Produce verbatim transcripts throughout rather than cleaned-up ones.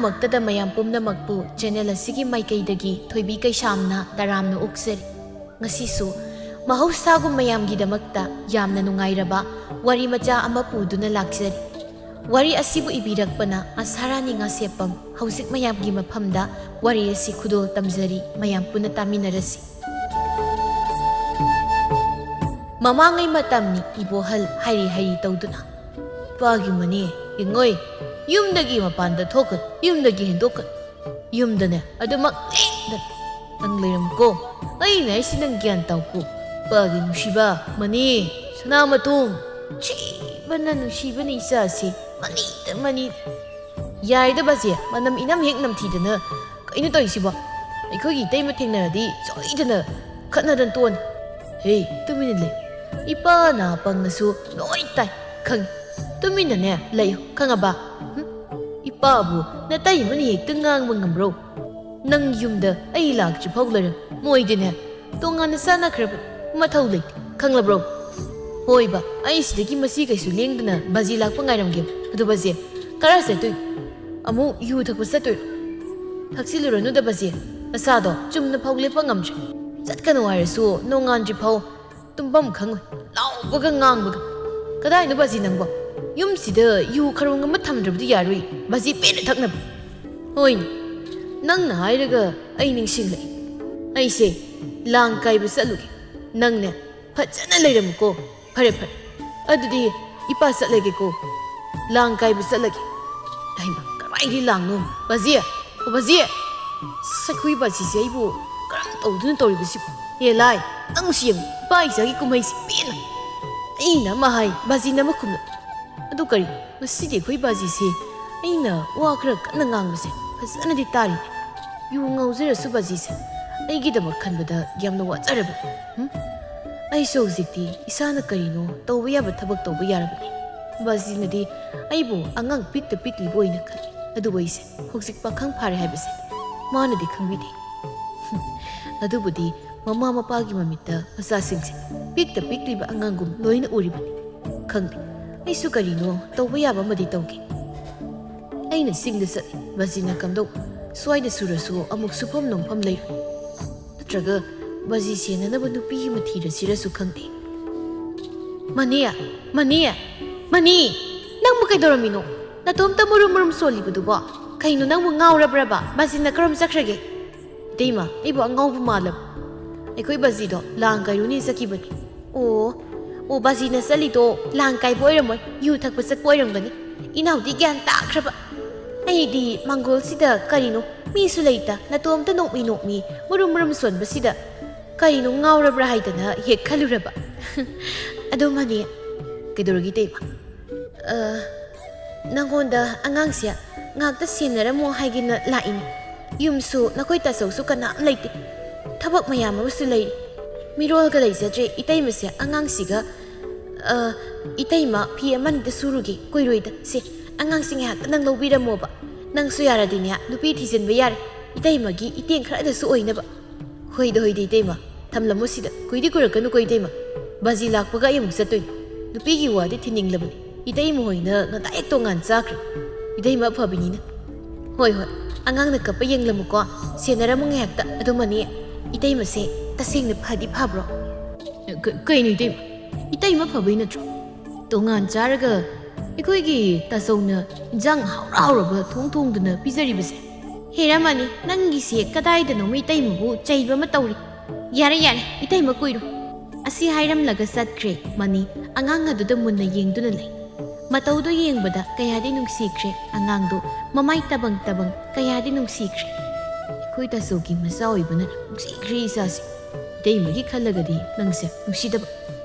ꯃꯛꯇꯗ ꯃꯌꯥꯝ ꯄꯨꯝꯅꯃꯛꯄꯨ ꯆꯦꯅꯦꯜ ꯑꯁꯤꯒꯤ ꯃꯥꯏꯀꯩꯗꯒꯤ ꯊꯣꯏꯕꯤ ꯀꯩꯁꯥꯝꯅ ꯇꯔꯥꯝꯅ ꯑꯣꯛꯆꯔꯤ꯫ ꯉꯁꯤꯁꯨ ꯃꯍꯧꯁꯥꯒꯨꯝ ꯃꯌꯥꯝꯒꯤꯗꯃꯛꯇ ꯌꯥꯝꯅ ꯅꯨꯡꯉꯥꯏꯔꯕ ꯋꯥꯔꯤ ꯃꯆꯥ ꯑꯃ ꯄꯨꯗꯨꯅ ꯂꯥꯛꯆꯔꯤ꯫ ꯋꯥꯔꯤ ꯑꯁꯤꯕꯨ ꯏꯕꯤꯔꯛꯄꯅ ꯑꯁꯥꯔꯥꯅꯤ ꯉꯥꯁꯦꯞꯄꯝ꯫ ꯍꯧꯖꯤꯛ ꯃꯌꯥꯝꯒꯤ ꯃꯐꯝꯗ ꯋꯥꯔꯤ ꯑꯁꯤ ꯈꯨꯗꯣꯜ ꯇꯝꯖꯔꯤ, ꯃꯌꯥꯝ ꯄꯨꯟꯅ ꯇꯥꯃꯤꯟꯅꯔꯁꯤ꯫ ꯃꯃꯥꯡꯉꯩ ꯃꯇꯝꯅꯤ, ꯏꯕꯣꯍꯜ ꯍꯥꯏꯔꯤ ꯍꯥꯏꯔꯤ ꯇꯧꯗꯨꯅ꯫ "ꯄꯥꯒꯤ ꯃꯅꯤ, ꯌꯦꯡꯉꯣꯏ, ꯌꯨꯝꯗꯒꯤ ꯃꯄꯥꯟꯗ ꯊꯣꯛꯀꯅꯨ, ꯌꯨꯝꯗꯒꯤ ꯍꯦꯟꯗꯣꯛꯀꯅꯨ꯫ ꯌꯨꯝꯗꯅꯦ ꯑꯗꯨꯃꯛ ꯂꯦꯡꯗꯅ ꯅꯪ ꯂꯩꯔꯝꯃꯨꯀꯣ꯫ ꯑꯩꯅ ꯍꯥꯏꯁꯤ ꯅꯪ ꯒ꯭ꯌꯥꯟ ꯇꯥꯎꯀꯣ꯫ ꯄꯥꯒꯤ ꯅꯨꯡꯁꯤꯕ, ꯃꯅꯤ, ꯁꯅꯥ ꯃꯇꯨꯝ, ꯅꯨꯡꯁꯤꯕꯅ ꯅꯨꯡꯁꯤꯕꯅ ꯏꯆꯥꯁꯤ, ꯃꯅꯤꯗ ꯃꯅꯤ꯫ ꯌꯥꯔꯦꯗ ꯕꯥꯖꯤ, ꯃꯅꯝ ꯏꯅꯝ ꯍꯦꯛ ꯅꯝꯊꯤꯗꯅ꯫ ꯀꯩꯅꯣ ꯇꯧꯔꯤꯁꯤꯕꯣ? ꯑꯩꯈꯣꯏꯒꯤ ꯏꯇꯩꯃ ꯊꯦꯡꯅꯔꯗꯤ ꯁꯣꯏꯗꯅ ꯈꯠꯅꯗꯅ ꯇꯣꯛꯑꯅꯤ꯫ ꯍꯦ, ꯇꯨꯃꯤꯟꯅ ꯂꯩ꯫ ꯏꯄꯥꯅ ꯄꯪꯉꯁꯨ ꯂꯣꯏ ꯇꯥꯏ, ꯈꯪꯉꯤ꯫ ꯇꯨꯃꯤꯟꯅꯅꯦ ꯂꯩꯌꯨ, ꯈꯪꯉꯕ? ꯍꯨꯝ? ꯏꯄꯥꯕꯨ ꯅꯇꯩꯃꯅ ꯍꯦꯛꯇ ꯉꯥꯡꯕ ꯉꯝꯕ꯭ꯔꯣ? ꯅꯪ ꯌꯨꯝꯗ ꯑꯩ ꯂꯥꯛꯇ꯭ꯔꯤ ꯐꯥꯎ ꯂꯩꯔꯝ ꯃꯣꯏꯗꯤꯅꯦ ꯇꯣꯉꯥꯟꯅ ꯆꯥꯅꯈ꯭ꯔꯕ ꯃꯊꯧ ꯂꯩꯇꯦ, ꯈꯪꯂꯕ꯭ꯔꯣ? ꯍꯣꯏꯕ, ꯑꯩ ꯁꯤꯗꯒꯤ ꯃꯁꯤ ꯀꯩꯁꯨ ꯂꯦꯡꯗꯅ ꯕꯥꯖꯤ ꯂꯥꯛꯄ ꯉꯥꯏꯔꯝꯒꯦ꯫ ꯑꯗꯨ ꯕꯥꯖꯤ, ꯀꯔꯥꯏ ꯆꯠꯇꯣꯏ? ꯑꯃꯨꯛ ꯌꯨ ꯊꯛꯄ ꯆꯠꯇꯣꯏꯔꯣ? ꯊꯛꯆꯤꯜꯂꯨꯔꯅꯨꯗ ꯕꯥꯖꯤ, ꯅꯁꯥꯗꯣ ꯆꯨꯝꯅ ꯐꯥꯎ ꯂꯦꯞꯄ ꯉꯝꯗ꯭ꯔꯦ꯫ ꯆꯠꯀꯅꯨ ꯍꯥꯏꯔꯁꯨ ꯅꯣꯡꯉꯥꯟꯗ꯭ꯔꯤ ꯐꯥꯎ ꯇꯨꯝꯐꯝ ꯈꯪꯉꯣꯏ, ꯂꯥꯎꯕꯒ ꯉꯥꯡꯕꯒ꯫ ꯀꯗꯥꯏꯅꯣ ꯕꯥꯖꯤ ꯅꯪꯕꯣ? ꯌꯨꯝꯁꯤꯗ ꯌꯨ ꯈꯔꯣꯡ ꯑꯃ ꯊꯝꯗ꯭ꯔꯕꯗꯤ ꯌꯥꯔꯣꯏ, ꯕꯥꯖꯤ ꯄꯦꯟꯅ ꯊꯛꯅꯕ꯫ ꯍꯣꯏꯅꯦ, ꯅꯪꯅ ꯍꯥꯏꯔꯒ ꯑꯩ ꯅꯤꯡꯁꯤꯡꯂꯛꯏ꯫ ꯑꯩꯁꯦ ꯂꯥꯡ ꯀꯥꯏꯕ ꯆꯠꯂꯨꯒꯦ, ꯅꯪꯅꯦ ꯐꯖꯅ ꯂꯩꯔꯝꯃꯨꯀꯣ꯫ ꯐꯔꯦ, ꯐꯔꯦ, ꯑꯗꯨꯗꯤ ꯏꯄꯥ ꯆꯠꯂꯒꯦꯀꯣ, ꯂꯥꯡ ꯀꯥꯏꯕ ꯆꯠꯂꯒꯦ꯫ ꯍꯩꯃꯥ, ꯀꯔꯥꯏꯗꯤ ꯂꯥꯡꯅꯣ? ꯕꯥꯖꯤ! ꯑꯣ, ꯕꯥꯖꯤ! ꯑꯁ, ꯑꯩꯈꯣꯏ ꯕꯥꯖꯤꯁꯦ ꯑꯩꯕꯨ ꯀꯔꯝ ꯇꯧꯗꯨꯅ ꯇꯧꯔꯤꯕꯁꯤꯕꯣ? ꯑꯦ ꯂꯥꯏ, ꯅꯪꯁꯨ ꯌꯦꯡꯉꯨ, ꯏꯄꯥ ꯏꯆꯥꯒꯤ ꯀꯨꯝꯍꯩꯁꯤ ꯄꯦꯟꯅ꯫ ꯑꯩꯅ ꯑꯃ ꯍꯥꯏ, ꯕꯥꯖꯤꯅ ꯑꯃ ꯈꯨꯝꯂꯛ꯫ ꯑꯗꯨ ꯀꯔꯤ, ꯉꯁꯤꯗꯤ ꯑꯩꯈꯣꯏ ꯕꯥꯖꯤꯁꯦ ꯑꯩꯅ ꯋꯥ ꯈꯔ ꯀꯟꯅ ꯉꯥꯡꯕꯁꯦ ꯐꯖꯅꯗꯤ ꯇꯥꯔꯤꯅꯦ꯫ ꯌꯨ ꯉꯥꯎꯖꯔꯁꯨ ꯕꯥꯖꯤꯁꯦ ꯑꯩꯒꯤꯗꯃꯛ ꯈꯟꯕꯗ ꯌꯥꯝꯅ ꯋꯥꯖꯔꯕꯅꯤ꯫ ꯍꯨꯝ? ꯑꯩꯁꯨ ꯍꯧꯖꯤꯛꯇꯤ ꯏꯁꯥꯅ ꯀꯔꯤꯅꯣ ꯇꯧꯕ ꯌꯥꯕ ꯊꯕꯛ ꯇꯧꯕ ꯌꯥꯔꯕꯅꯤ꯫ ꯕꯥꯖꯤꯅꯗꯤ ꯑꯩꯕꯨ ꯑꯉꯥꯡ ꯄꯤꯛꯇ ꯄꯤꯛꯂꯤꯕ ꯑꯣꯏꯅ ꯈꯜꯂꯤ, ꯑꯗꯨꯕꯨ ꯑꯩꯁꯦ ꯍꯧꯖꯤꯛ ꯄꯥꯈꯪ ꯐꯥꯔꯦ ꯍꯥꯏꯕꯁꯦ ꯃꯥꯅꯗꯤ ꯈꯪꯕꯤꯗꯦ꯫ ꯑꯗꯨꯕꯨꯗꯤ ꯃꯃꯥ ꯃꯄꯥꯒꯤ ꯃꯃꯤꯠꯇ ꯃꯆꯥꯁꯤꯡꯁꯦ ꯄꯤꯛꯇ ꯄꯤꯛꯂꯤꯕ ꯑꯉꯥꯡꯒꯨꯝ ꯂꯣꯏꯅ ꯎꯔꯤꯕꯅꯤ꯫ ꯈꯪꯗꯦ, ꯑꯩꯁꯨ ꯀꯔꯤꯅꯣ ꯇꯧꯕ ꯌꯥꯕ ꯑꯃꯗꯤ ꯇꯧꯒꯦ꯫ ꯑꯩꯅ ꯆꯤꯡꯗ ꯆꯠꯂꯤ, ꯕꯥꯖꯤꯅ ꯀꯝꯗꯧ? ꯁ꯭ꯋꯥꯏꯗ ꯁꯨꯔꯁꯨ ꯑꯃꯨꯛ ꯁꯨꯐꯝ ꯅꯣꯝꯐꯝ ꯂꯩꯔꯣꯏ꯫ ꯅꯠꯇ꯭ꯔꯒ ꯕꯥꯖꯤ ꯁꯦꯟꯅꯅꯕ ꯅꯨꯄꯤ ꯑꯃ ꯊꯤꯔꯁꯤꯔꯁꯨ ꯈꯪꯗꯦ꯫ ꯃꯅꯤ, ꯃꯅꯤ, ꯃꯅꯤ! ꯅꯪꯕꯨ ꯀꯩꯗꯧꯔꯝꯃꯤꯅꯣ? ꯅꯇꯣꯝꯇ ꯃꯨꯔꯨꯝ ꯃꯨꯔꯨꯝ ꯁꯣꯜꯂꯤꯕꯗꯨꯕꯣ? ꯀꯩꯅꯣ, ꯅꯪꯕꯨ ꯉꯥꯎꯔꯕ꯭ꯔꯕ? ꯕꯥꯖꯤꯅ ꯀꯔꯝ ꯆꯠꯈ꯭ꯔꯒꯦ? ꯏꯇꯩꯃ, ꯑꯩꯕꯨ ꯑꯉꯥꯎꯕ ꯃꯥꯜꯂꯕ? ꯑꯩꯈꯣꯏ ꯕꯥꯖꯤꯗꯣ ꯂꯥꯡ ꯀꯥꯏꯔꯨꯅꯤ ꯆꯠꯈꯤꯕꯅꯤ꯫ ꯑꯣ, ꯑꯣ, ꯕꯥꯖꯤꯅ ꯆꯠꯂꯤꯗꯣ ꯂꯥꯡ ꯀꯥꯏꯕ ꯑꯣꯏꯔꯝꯃꯣꯏ, ꯌꯨ ꯊꯛꯄ ꯆꯠꯄ ꯑꯣꯏꯔꯝꯒꯅꯤ꯫ ꯏꯅꯥꯎꯗꯤ ꯒ꯭ꯌꯥꯟ ꯇꯥꯈ꯭ꯔꯕ꯫ ꯑꯩꯗꯤ ꯃꯪꯒꯣꯜꯁꯤꯗ ꯀꯔꯤꯅꯣ, ꯃꯤꯁꯨ ꯂꯩꯇ, ꯅꯇꯣꯝꯇ ꯅꯣꯛꯃꯤ ꯅꯣꯛꯃꯤ, ꯃꯨꯔꯨꯝ ꯃꯨꯔꯨꯝ ꯁꯣꯟꯕꯁꯤꯗ ꯀꯔꯤꯅꯣ ꯉꯥꯎꯔꯕ꯭ꯔꯥ ꯍꯥꯏꯗꯅ ꯍꯦꯛ ꯈꯜꯂꯨꯔꯕ꯫ ꯑꯗꯣ ꯃꯅꯤ, ꯀꯩꯗꯧꯔꯒꯦ ꯏꯇꯩꯃ? ꯑ, ꯅꯪꯉꯣꯟꯗ ꯑꯉꯥꯡꯁꯦ ꯉꯥꯛꯇ ꯁꯦꯟꯅꯔꯝꯃꯣ ꯍꯥꯏꯒꯦꯅ ꯂꯥꯛꯏꯅꯦ꯫ ꯌꯨꯝꯁꯨ ꯅꯈꯣꯏ ꯇꯥꯆꯧꯁꯨ ꯀꯅꯥꯝ ꯂꯩꯇꯦ꯫ ꯊꯕꯛ ꯃꯌꯥꯝ ꯑꯃꯁꯨ ꯂꯩꯔꯤ꯫ ꯃꯤꯔꯣꯜꯒ ꯂꯩꯖꯗ꯭ꯔꯦ꯫ ꯏꯇꯩꯃꯁꯦ ꯑꯉꯥꯡꯁꯤꯒ, ꯑ, ꯏꯇꯩꯃ ꯐꯤ ꯑꯃꯅꯤꯗ ꯁꯨꯔꯨꯒꯦ, ꯀꯨꯏꯔꯣꯏꯗ꯫ ꯁꯦ, ꯑꯉꯥꯡꯁꯤ ꯉꯥꯏꯍꯥꯛꯇ ꯅꯪ ꯂꯧꯕꯤꯔꯝꯃꯣꯕ꯫ ꯅꯪꯁꯨ ꯌꯥꯔꯗꯤꯅꯦ, ꯅꯨꯄꯤ ꯊꯤꯖꯤꯟꯕ ꯌꯥꯔꯦ, ꯏꯇꯩꯃꯒꯤ ꯏꯇꯦꯡ ꯈꯔꯗꯁꯨ ꯑꯣꯏꯅꯕ꯫ ꯍꯣꯏꯗ, ꯍꯣꯏꯗ, ꯏꯇꯩꯃ꯫ ꯊꯝꯂꯝꯃꯣ ꯁꯤꯗ꯫ ꯀꯨꯏꯗꯤ ꯀꯨꯏꯔꯛꯀꯅꯨꯀꯣ, ꯏꯇꯩꯃ꯫ ꯕꯥꯖꯤ ꯂꯥꯛꯄꯒ ꯑꯩ ꯑꯃꯨꯛ ꯆꯠꯇꯣꯏꯅꯤ꯫ ꯅꯨꯄꯤꯒꯤ ꯋꯥꯗꯤ ꯊꯤꯅꯤꯡꯂꯕꯅꯤ꯫ ꯏꯇꯩꯃ ꯍꯣꯏꯅ ꯉꯟꯇꯥ ꯍꯦꯛ ꯇꯣꯉꯥꯟ ꯆꯥꯈ꯭ꯔꯦ꯫ ꯏꯇꯩꯃ ꯑꯐꯕꯤꯅꯤꯅ꯫ ꯍꯣꯏ, ꯍꯣꯏ꯫ ꯑꯉꯥꯡꯅ ꯀꯞꯄ ꯌꯦꯡꯂꯝꯃꯨꯀꯣ꯫ ꯁꯦꯟꯅꯔꯝꯃꯨ ꯉꯥꯏꯍꯥꯛꯇ꯫ ꯑꯗꯨ ꯃꯅꯤ, ꯏꯇꯩꯃꯁꯦ ꯇꯁꯦꯡꯅ ꯐꯗꯤ ꯐꯕ꯭ꯔꯣ? ꯀ-, ꯀꯩꯅꯣ ꯏꯇꯩꯃ? ꯏꯇꯩꯃ ꯐꯕꯩ ꯅꯠꯇ꯭ꯔꯣ? ꯇꯣꯉꯥꯟ ꯆꯥꯔꯒ ꯑꯩꯈꯣꯏꯒꯤ ꯇꯥꯆꯧꯅ ꯏꯟꯖꯥꯡ ꯍꯥꯎꯔ ꯍꯥꯎꯔꯕ ꯊꯣꯡ ꯊꯣꯡꯗꯨꯅ ꯄꯤꯖꯔꯤꯕꯁꯦ꯫ ꯍꯦꯔꯥ ꯃꯅꯤ, ꯅꯪꯒꯤꯁꯦ ꯀꯗꯥꯏꯗꯅꯣꯃ ꯏꯇꯩꯃꯕꯨ ꯆꯩꯕ ꯑꯃ ꯇꯧꯔꯤ꯫ ꯌꯥꯔꯦ, ꯌꯥꯔꯦ, ꯏꯇꯩꯃ ꯀꯨꯏꯔꯣ꯫ ꯑꯁꯤ ꯍꯥꯏꯔꯝꯂꯒ ꯆꯠꯈ꯭ꯔꯦ ꯃꯅꯤ, ꯑꯉꯥꯡ ꯑꯗꯨꯗ ꯃꯨꯟꯅ ꯌꯦꯡꯗꯨꯅ ꯂꯩ꯫ ꯃꯇꯧꯗꯣ ꯌꯦꯡꯕꯗ ꯀꯌꯥꯗꯤ ꯅꯨꯡꯁꯤꯈ꯭ꯔꯦ ꯑꯉꯥꯡꯗꯣ, ꯃꯃꯥꯏ ꯇꯕꯪ ꯇꯕꯪ ꯀꯌꯥꯗꯤ ꯅꯨꯡꯁꯤꯈ꯭ꯔꯦ꯫ ꯑꯩꯈꯣꯏ ꯇꯥꯆꯧꯒꯤ ꯃꯆꯥ ꯑꯣꯏꯕꯅ ꯅꯨꯡꯁꯤꯈ꯭ꯔꯦ ꯏꯆꯥꯁꯦ꯫ ꯏꯇꯩꯃꯒꯤ ꯈꯜꯂꯒꯗꯤ ꯅꯪꯁꯦ ꯅꯨꯡꯁꯤꯗꯕ꯫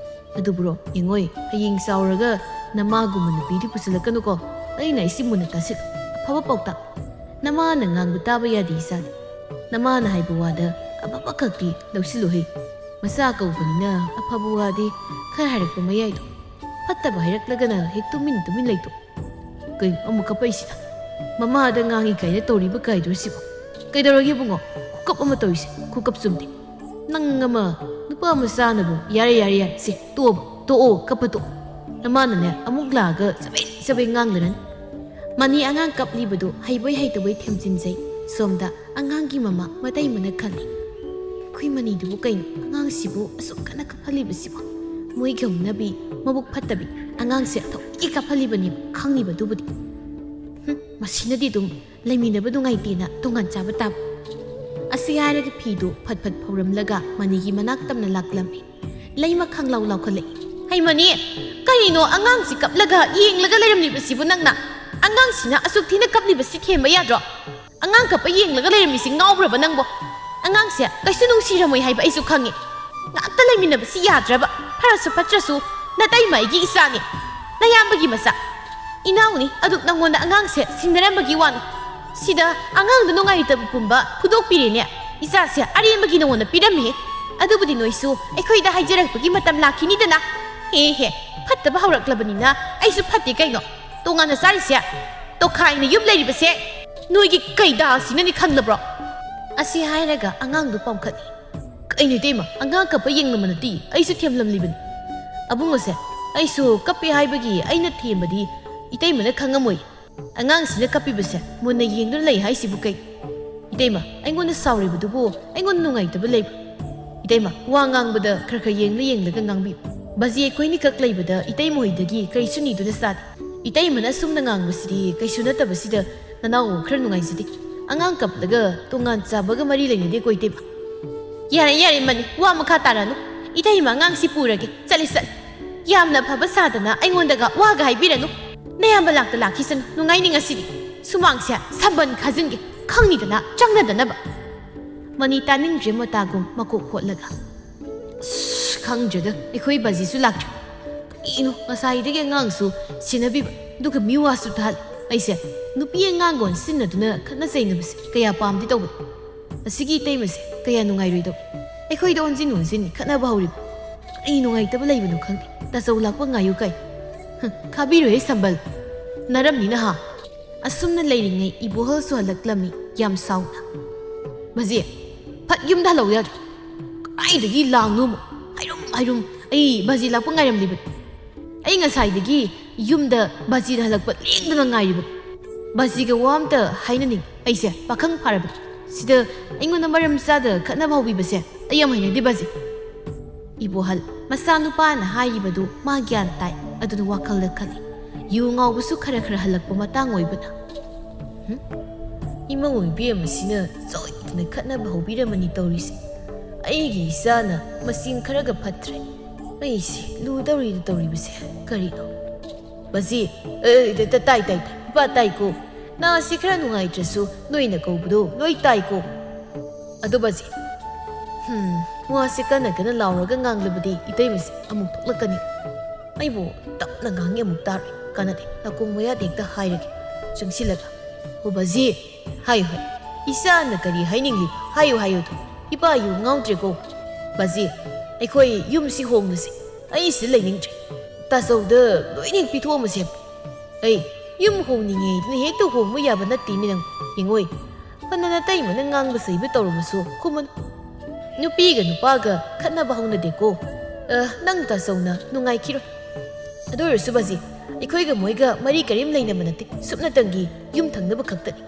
ꯑꯗꯨꯕꯨꯔꯣ, ꯌꯦꯡꯉꯣꯏ, ꯍꯌꯦꯡ ꯆꯥꯎꯔꯒ ꯅꯃꯥꯒꯨꯝꯕ ꯅꯨꯄꯤꯗꯤ ꯄꯨꯁꯤꯜꯂꯛꯀꯅꯨꯀꯣ꯫ ꯑꯩꯅ ꯑꯩꯁꯤ ꯃꯨꯟꯅ ꯇꯥꯁꯤꯜ꯫ ꯑꯐꯕ ꯄꯥꯎꯇꯥꯛ꯫ ꯅꯃꯥꯅ ꯉꯥꯡꯕ ꯇꯥꯕ ꯌꯥꯗꯦ ꯏꯆꯥꯗꯤ꯫ ꯅꯃꯥꯅ ꯍꯥꯏꯕ ꯋꯥꯗ ꯑꯐꯕ ꯈꯛꯇꯤ ꯂꯧꯁꯤꯜꯂꯨꯍꯦ꯫ ꯃꯆꯥ ꯀꯧꯕꯅꯤꯅ ꯑꯐꯕ ꯋꯥꯗꯤ ꯈꯔ ꯍꯥꯏꯔꯛꯄ ꯃꯌꯥꯏꯗꯣ꯫ ꯐꯠꯇꯕ ꯍꯥꯏꯔꯛꯂꯒꯅ ꯍꯦꯛ ꯇꯨꯃꯤꯟ ꯇꯨꯃꯤꯟ ꯂꯩꯊꯣꯛ꯫ ꯀꯩꯅꯣ ꯑꯃꯨꯛ ꯀꯞꯄꯛꯏꯁꯤꯅ? ꯃꯃꯥꯗ ꯉꯥꯡꯉꯤ ꯀꯥꯏꯅ ꯇꯧꯔꯤꯕ ꯀꯥꯏꯗꯨꯔꯣ ꯁꯤꯕꯣ? ꯀꯩꯗꯧꯔꯒꯦ ꯏꯕꯨꯡꯉꯣ? ꯈꯨꯀꯞ ꯑꯃ ꯇꯧꯔꯤꯁꯦ, ꯈꯨꯀꯞ ꯆꯨꯝꯗꯦ꯫ ꯅꯪ ꯑꯃ, ꯅꯨꯄꯥ ꯃꯆꯥꯅꯕꯨ꯫ ꯌꯥꯔꯦ, ꯌꯥꯔꯦ, ꯌꯥꯔꯦ꯫ ꯁꯦ, ꯇꯣꯛꯑꯣꯕ, ꯇꯣꯛꯑꯣ, ꯀꯞꯄ ꯇꯣꯛꯑꯣ꯫ ꯅꯃꯥꯅꯅꯦ ꯑꯃꯨꯛ ꯂꯥꯛꯑꯒ ꯆꯕꯦꯠ ꯆꯕꯦꯠ ꯉꯥꯡꯂꯅꯤ꯫ ꯃꯅꯤ ꯑꯉꯥꯡ ꯀꯞꯂꯤꯕꯗꯨ ꯍꯩꯕꯣꯏ ꯍꯩꯇꯕꯣꯏ ꯊꯦꯝꯖꯤꯟꯖꯩ꯫ ꯁꯣꯝꯗ ꯑꯉꯥꯡꯒꯤ ꯃꯃꯥ ꯃꯇꯩꯃꯅ ꯈꯜꯂꯤ, "ꯑꯩꯈꯣꯏ ꯃꯅꯤꯗꯨꯕꯨ ꯀꯩꯅꯣ ꯑꯉꯥꯡꯁꯤꯕꯨ ꯑꯁꯨꯛ ꯀꯟꯅ ꯀꯞꯍꯜꯂꯤꯕꯁꯤꯕꯨ? ꯃꯣꯏꯒꯤ ꯍꯧꯅꯕꯤ, ꯃꯕꯨꯛ ꯐꯠꯇꯕꯤ, ꯑꯉꯥꯡꯁꯦ ꯊꯑꯣꯏꯀꯤ ꯀꯞꯍꯜꯂꯤꯕꯅꯦꯕ ꯈꯪꯉꯤꯕꯗꯨꯕꯨꯗꯤ꯫ ꯍꯨꯝ, ꯃꯁꯤꯅꯗꯤ ꯑꯗꯨꯝ ꯂꯩꯃꯤꯟꯅꯕ ꯅꯨꯡꯉꯥꯏꯇꯦꯅ ꯇꯣꯉꯥꯟ ꯆꯥꯕ ꯇꯥꯕ"꯫ ꯑꯁꯤ ꯍꯥꯏꯔꯒ ꯐꯤꯗꯨ ꯐꯠ ꯐꯠ ꯐꯧꯔꯝꯂꯒ ꯃꯅꯤꯒꯤ ꯃꯅꯥꯛ ꯇꯝꯅ ꯂꯥꯛꯂꯝꯃꯤ꯫ ꯂꯩꯃ ꯈꯪꯂꯥꯎ ꯂꯥꯎꯈꯠꯂꯛꯏ꯫ "ꯍꯩ ꯃꯅꯤ, ꯀꯔꯤꯅꯣ ꯑꯉꯥꯡꯁꯤ ꯀꯞꯂꯒ ꯌꯦꯡꯂꯒ ꯂꯩꯔꯝꯂꯤꯕꯁꯤꯕꯨ ꯅꯪꯅ? ꯑꯉꯥꯡꯁꯤꯅ ꯑꯁꯨꯛ ꯊꯤꯅ ꯀꯞꯂꯤꯕꯁꯤ ꯊꯦꯝꯕ ꯌꯥꯗ꯭ꯔꯣ? ꯑꯉꯥꯡ ꯀꯞꯄ ꯌꯦꯡꯂꯒ ꯂꯩꯔꯝꯃꯤꯁꯤ ꯉꯥꯎꯕ꯭ꯔꯕ ꯅꯪꯕꯣ? ꯑꯉꯥꯡꯁꯦ ꯀꯩꯁꯨ ꯅꯨꯡꯁꯤꯔꯝꯃꯣꯏ ꯍꯥꯏꯕ ꯑꯩꯁꯨ ꯈꯪꯉꯤ꯫ ꯉꯥꯛꯇ ꯂꯩꯃꯤꯟꯅꯕꯁꯤ ꯌꯥꯗ꯭ꯔꯕ, ꯐꯔꯁꯨ ꯐꯠꯇ꯭ꯔꯁꯨ ꯅꯇꯩꯃ ꯑꯩꯒꯤ ꯏꯆꯥꯅꯤ, ꯅꯌꯥꯝꯕꯒꯤ ꯃꯆꯥ꯫ ꯏꯅꯥꯎꯅꯤ, ꯑꯗꯨꯛ ꯅꯪꯉꯣꯟꯗ ꯑꯉꯥꯡꯁꯦ ꯁꯤꯟꯅꯔꯝꯕꯒꯤ ꯋꯥꯅꯤ꯫ ꯁꯤꯗ ꯑꯉꯥꯡꯗ ꯅꯨꯡꯉꯥꯏꯇꯕ ꯄꯨꯝꯕ ꯐꯨꯗꯣꯛꯄꯤꯔꯦꯅꯦ꯫ ꯏꯆꯥꯁꯦ ꯑꯔꯦꯝꯕꯒꯤ ꯅꯉꯣꯟꯗ ꯄꯤꯔꯝꯃꯦ꯫ ꯑꯗꯨꯕꯨꯗꯤ ꯅꯣꯏꯁꯨ ꯑꯩꯈꯣꯏꯗ ꯍꯥꯏꯖꯔꯛꯄꯒꯤ ꯃꯇꯝ ꯂꯥꯛꯈꯤꯅꯤꯗꯅ꯫ ꯍꯦ ꯍꯦ, ꯐꯠꯇꯕ ꯍꯧꯔꯛꯂꯕꯅꯤꯅ ꯑꯩꯁꯨ ꯐꯠꯇꯦ ꯀꯩꯅꯣ꯫ ꯇꯣꯉꯥꯟꯅ ꯆꯥꯔꯤꯁꯦ ꯇꯣꯈꯥꯏꯅ ꯌꯨꯝ ꯂꯩꯔꯤꯕꯁꯦ ꯅꯣꯏꯒꯤ ꯀꯩꯗꯥꯁꯤꯅꯅꯤ ꯈꯪꯗꯕ꯭ꯔꯣ?" ꯑꯁꯤ ꯍꯥꯏꯔꯒ ꯑꯉꯥꯡꯗꯨ ꯄꯥꯝꯈꯠꯂꯤ꯫ "ꯀꯩꯅꯣ ꯏꯇꯩꯃ, ꯑꯉꯥꯡ ꯀꯞꯄ ꯌꯦꯡꯂꯝꯕ ꯅꯠꯇꯦ, ꯑꯩꯁꯨ ꯊꯦꯝꯂꯝꯂꯤꯕꯅꯤ꯫ ꯑꯕꯨꯡꯉꯣꯁꯦ, ꯑꯩꯁꯨ ꯀꯞꯄꯦ ꯍꯥꯏꯕꯒꯤ ꯑꯩꯅ ꯊꯦꯝꯕꯗꯤ ꯏꯇꯩꯃꯅ ꯈꯪꯉꯝꯃꯣꯏ꯫ ꯑꯉꯥꯡꯁꯤꯅ ꯀꯞꯄꯤꯕꯁꯦ ꯃꯨꯟꯅ ꯌꯦꯡꯗꯨꯅ ꯂꯩ ꯍꯥꯏꯁꯤꯕꯨ ꯀꯩ? ꯏꯇꯩꯃ, ꯑꯩꯉꯣꯟꯗ ꯁꯥꯎꯔꯤꯕꯗꯨꯕꯨ ꯑꯩꯉꯣꯟꯗ ꯅꯨꯡꯉꯥꯏꯇꯕ ꯂꯩꯕ꯭ꯔꯥ? ꯏꯇꯩꯃ, ꯋꯥ ꯉꯥꯡꯕꯗ ꯈꯔ ꯈꯔ ꯌꯦꯡꯂ ꯌꯦꯡꯂꯒ ꯉꯥꯡꯕꯤꯌꯨ꯫ ꯕꯖꯤ ꯑꯩꯈꯣꯏꯅꯤꯈꯛ ꯂꯩꯕꯗ ꯏꯇꯩꯃ ꯍꯣꯏꯗꯒꯤ ꯀꯔꯤꯁꯨ ꯅꯤꯗꯨꯅ ꯆꯥꯗꯦ꯫ ꯏꯇꯩꯃꯅ ꯑꯁꯨꯝꯅ ꯉꯥꯡꯕꯁꯤꯗꯤ ꯀꯩꯁꯨ ꯅꯠꯇꯕꯁꯤꯗ ꯅꯅꯥꯎ ꯈꯔ ꯅꯨꯡꯉꯥꯏꯖꯗꯦ꯫ ꯑꯉꯥꯡ ꯀꯞꯂꯒ ꯇꯣꯉꯥꯟ ꯆꯥꯕꯒ ꯃꯔꯤ ꯂꯩꯅꯗꯦꯀꯣ ꯏꯇꯩꯃ꯫ ꯌꯥꯔꯦ, ꯌꯥꯔꯦ ꯃꯅꯤ, ꯋꯥ ꯃꯈꯥ ꯇꯥꯔꯅꯨ꯫ ꯏꯇꯩꯃ, ꯑꯉꯥꯡꯁꯤ ꯄꯨꯔꯒꯦ, ꯆꯠꯂꯦ, ꯆꯠꯂꯦ꯫ ꯌꯥꯝꯅ ꯐꯕ ꯁꯥꯗꯅ ꯑꯩꯉꯣꯟꯗꯒ ꯋꯥꯒ ꯍꯥꯏꯕꯤꯔꯅꯨ꯫ ꯅꯌꯥꯝꯕ ꯂꯥꯛꯇ ꯂꯥꯛꯈꯤꯁꯅꯨ, ꯅꯨꯡꯉꯥꯏꯅꯤ ꯉꯁꯤꯗꯤ꯫ ꯁꯨꯃꯥꯡꯁꯦ ꯁꯝꯕꯟ ꯈꯥꯖꯤꯟꯒꯦ, ꯈꯪꯅꯤꯗꯅ ꯆꯪꯅꯗꯅꯕ꯫ ꯃꯅꯤ ꯇꯥꯅꯤꯡꯗ꯭ꯔꯦ ꯃꯇꯥꯒꯨꯝ ꯃꯀꯣꯛ ꯍꯣꯠꯂꯒ꯫ ꯑꯁ, ꯈꯪꯗ꯭ꯔꯦꯗ, ꯑꯩꯈꯣꯏ ꯕꯖꯤꯁꯨ ꯂꯥꯛꯇ꯭ꯔꯤ꯫ ꯀꯔꯤꯅꯣ, ꯉꯁꯥꯏꯗꯒꯤ ꯑꯉꯥꯡꯁꯨ ꯁꯦꯟꯅꯕꯤꯕ, ꯑꯗꯨꯒ ꯃꯤꯋꯥꯁꯨ ꯇꯥꯍꯜꯂꯤ꯫ ꯑꯩꯁꯦ ꯅꯨꯄꯤ ꯑꯉꯥꯡꯒ ꯑꯣꯟꯁꯤꯟꯅꯗꯨꯅ ꯈꯠꯅ ꯆꯩꯅꯕꯁꯦ ꯀꯌꯥ ꯄꯥꯝꯗꯦ ꯇꯧꯕꯅꯤ꯫ ꯑꯁꯤꯒꯤ ꯏꯇꯩꯃꯁꯦ ꯀꯌꯥ ꯅꯨꯡꯉꯥꯏꯔꯣꯏꯗꯧ꯫ ꯑꯩꯈꯣꯏꯗ ꯑꯣꯟꯁꯤꯟ ꯑꯣꯟꯁꯤꯟ ꯈꯠꯅꯕ ꯍꯧꯔꯤꯕ꯫ ꯀꯔꯤ ꯅꯨꯡꯉꯥꯏꯇꯕ ꯂꯩꯕꯅꯣ ꯈꯪꯗꯦ꯫ ꯇꯥꯆꯧ ꯂꯥꯛꯄ ꯉꯥꯏꯌꯨ ꯀꯥꯏ꯫ ꯍ, ꯈꯥꯕꯤꯔꯣꯏꯍꯦ ꯁꯝꯕꯜ꯫ ꯅꯔꯝꯅꯤ ꯅꯍꯥ꯫ ꯑꯁꯨꯝꯅ ꯂꯩꯔꯤꯉꯩ ꯏꯕꯣꯍꯜꯁꯨ ꯍꯜꯂꯛꯂꯝꯃꯤ ꯌꯥꯝ ꯁꯥꯎꯅ꯫ "ꯕꯖꯤ, ꯐꯠ ꯌꯨꯝꯗ ꯍꯜꯂꯛꯎ ꯌꯥꯗ꯭ꯔꯣ? ꯀꯗꯥꯏꯗꯒꯤ ꯂꯥꯡꯅꯣ ꯑꯃꯨꯛ? ꯍꯥꯏꯔꯨꯝ, ꯍꯥꯏꯔꯨꯝ, ꯑꯩ ꯕꯖꯤ ꯂꯥꯛꯄ ꯉꯥꯏꯔꯝꯂꯤꯕꯅꯤ꯫ ꯑꯩ ꯉꯁꯥꯏꯗꯒꯤ ꯌꯨꯝꯗ ꯕꯖꯤꯅ ꯍꯜꯂꯛꯄ ꯂꯦꯡꯗꯅ ꯉꯥꯏꯔꯤꯕꯅꯤ꯫ ꯕꯥꯖꯤꯒ ꯋꯥ ꯑꯝꯇ ꯍꯥꯏꯅꯅꯤꯡ꯫ ꯑꯩꯁꯦ ꯄꯥꯈꯪ ꯐꯥꯔꯕꯅꯤ꯫ ꯁꯤꯗ ꯑꯩꯉꯣꯟꯗ ꯃꯔꯝ ꯆꯥꯗ ꯈꯠꯅꯕ ꯍꯧꯕꯤꯕꯁꯦ ꯑꯩ ꯌꯥꯝ ꯍꯩꯅꯗꯦ, ꯕꯥꯖꯤ꯫ ꯏꯕꯣꯍꯜ, ꯃꯆꯥꯅꯨꯄꯥꯅ ꯍꯥꯏꯔꯤꯕꯗꯨ ꯃꯥ ꯒ꯭ꯌꯥꯟ ꯇꯥꯏ, ꯑꯗꯨꯅ ꯋꯥꯈꯜꯗ ꯈꯜꯂꯤ꯫ ꯌꯨ ꯉꯥꯎꯕꯁꯨ ꯈꯔ ꯈꯔ ꯍꯜꯂꯛꯄ ꯃꯇꯥꯡ ꯑꯣꯏꯕꯅ꯫ ꯍꯨꯝ? ꯏꯃꯧ ꯏꯕꯦꯝ ꯑꯁꯤꯅ ꯁꯣꯏꯗꯅ ꯈꯠꯅꯕ ꯍꯧꯕꯤꯔꯝꯃꯅꯤ ꯇꯧꯔꯤꯁꯦ꯫ ꯑꯩꯒꯤ ꯏꯆꯥꯅ ꯃꯆꯤꯡ ꯈꯔꯒ ꯐꯠꯇ꯭ꯔꯦ꯫ ꯑꯩꯁꯦ ꯂꯨꯗꯧꯔꯤꯗ ꯇꯧꯔꯤꯕꯁꯦ ꯀꯔꯤꯅꯣ? ꯕꯥꯖꯤ, ꯑꯦ, ꯇ-, ꯇ-, ꯇꯥꯏ, ꯇꯥꯏ, ꯇꯥꯏ꯫ ꯏꯄꯥ ꯇꯥꯏꯀꯣ꯫ ꯅꯥꯁꯤ ꯈꯔ ꯅꯨꯡꯉꯥꯏꯇ꯭ꯔꯁꯨ ꯅꯣꯏꯅ ꯀꯧꯕꯗꯣ ꯂꯣꯏ ꯇꯥꯏꯀꯣ꯫ ꯑꯗꯣ ꯕꯥꯖꯤ, ꯍꯨꯝ, ꯋꯥꯁꯦ ꯀꯟꯅ ꯀꯟꯅ ꯂꯥꯎꯔꯒ ꯉꯥꯡꯂꯕꯗꯤ ꯏꯇꯩꯃꯁꯦ ꯑꯃꯨꯛ ꯊꯣꯛꯂꯛꯀꯅꯤ꯫ ꯑꯩꯕꯨ ꯇꯞꯅ ꯉꯥꯡꯉꯦ ꯑꯃꯨꯛ ꯇꯥꯔꯣꯏ꯫ ꯀꯥꯟꯅꯗꯦ, ꯅꯥꯀꯣꯡ ꯃꯌꯥꯗ ꯍꯦꯛꯇ ꯍꯥꯏꯔꯒꯦ꯫ ꯆꯪꯁꯤꯜꯂꯒ, "ꯑꯣ ꯕꯥꯖꯤ, ꯍꯥꯏꯌꯨ, ꯍꯥꯏꯌꯨ꯫ ꯏꯆꯥꯅ ꯀꯔꯤ ꯍꯥꯏꯅꯤꯡꯂꯤꯕ? ꯍꯥꯏꯌꯨ, ꯍꯥꯏꯌꯨ ꯑꯗꯨ꯫ ꯏꯄꯥ ꯌꯨ ꯉꯥꯎꯗ꯭ꯔꯦꯀꯣ꯫ ꯕꯥꯖꯤ, ꯑꯩꯈꯣꯏ ꯌꯨꯝꯁꯤ ꯍꯣꯡꯂꯁꯤ꯫ ꯑꯩ ꯁꯤꯗ ꯂꯩꯅꯤꯡꯗ꯭ꯔꯦ꯫ ꯇꯥꯆꯧꯗ ꯂꯣꯏꯅ ꯍꯦꯛ ꯄꯤꯊꯣꯛꯑꯝꯃꯁꯦ꯫ ꯑꯩ ꯌꯨꯝ ꯍꯣꯡꯅꯤꯡꯉꯦ ꯍꯥꯏꯗꯅ ꯍꯦꯛꯇ ꯍꯣꯡꯕ ꯌꯥꯕ ꯅꯠꯇꯦ ꯃꯤ ꯅꯪ꯫ ꯌꯦꯡꯉꯣꯏ, ꯐꯅ ꯅꯇꯩꯃꯅ ꯉꯥꯡꯕ ꯆꯩꯕ ꯇꯧꯔꯕꯁꯨ ꯈꯨꯝꯃꯨꯅꯨ꯫ ꯅꯨꯄꯤꯒ ꯅꯨꯄꯥꯒ ꯈꯠꯅꯕ ꯍꯧꯅꯗꯦꯀꯣ꯫ ꯑ, ꯅꯪ ꯇꯥꯆꯧꯅ ꯅꯨꯡꯉꯥꯏꯈꯤꯔꯣꯏ꯫ ꯑꯗꯨ ꯑꯣꯏꯔꯁꯨ ꯕꯥꯖꯤ, ꯑꯩꯈꯣꯏꯒ ꯃꯣꯏꯒ ꯃꯔꯤ ꯀꯔꯤꯝ ꯂꯩꯅꯕ ꯅꯠꯇꯦ꯫ ꯁꯨꯞꯅꯇꯪꯒꯤ ꯌꯨꯝ ꯊꯪꯅꯕ ꯈꯛꯇꯅꯤ꯫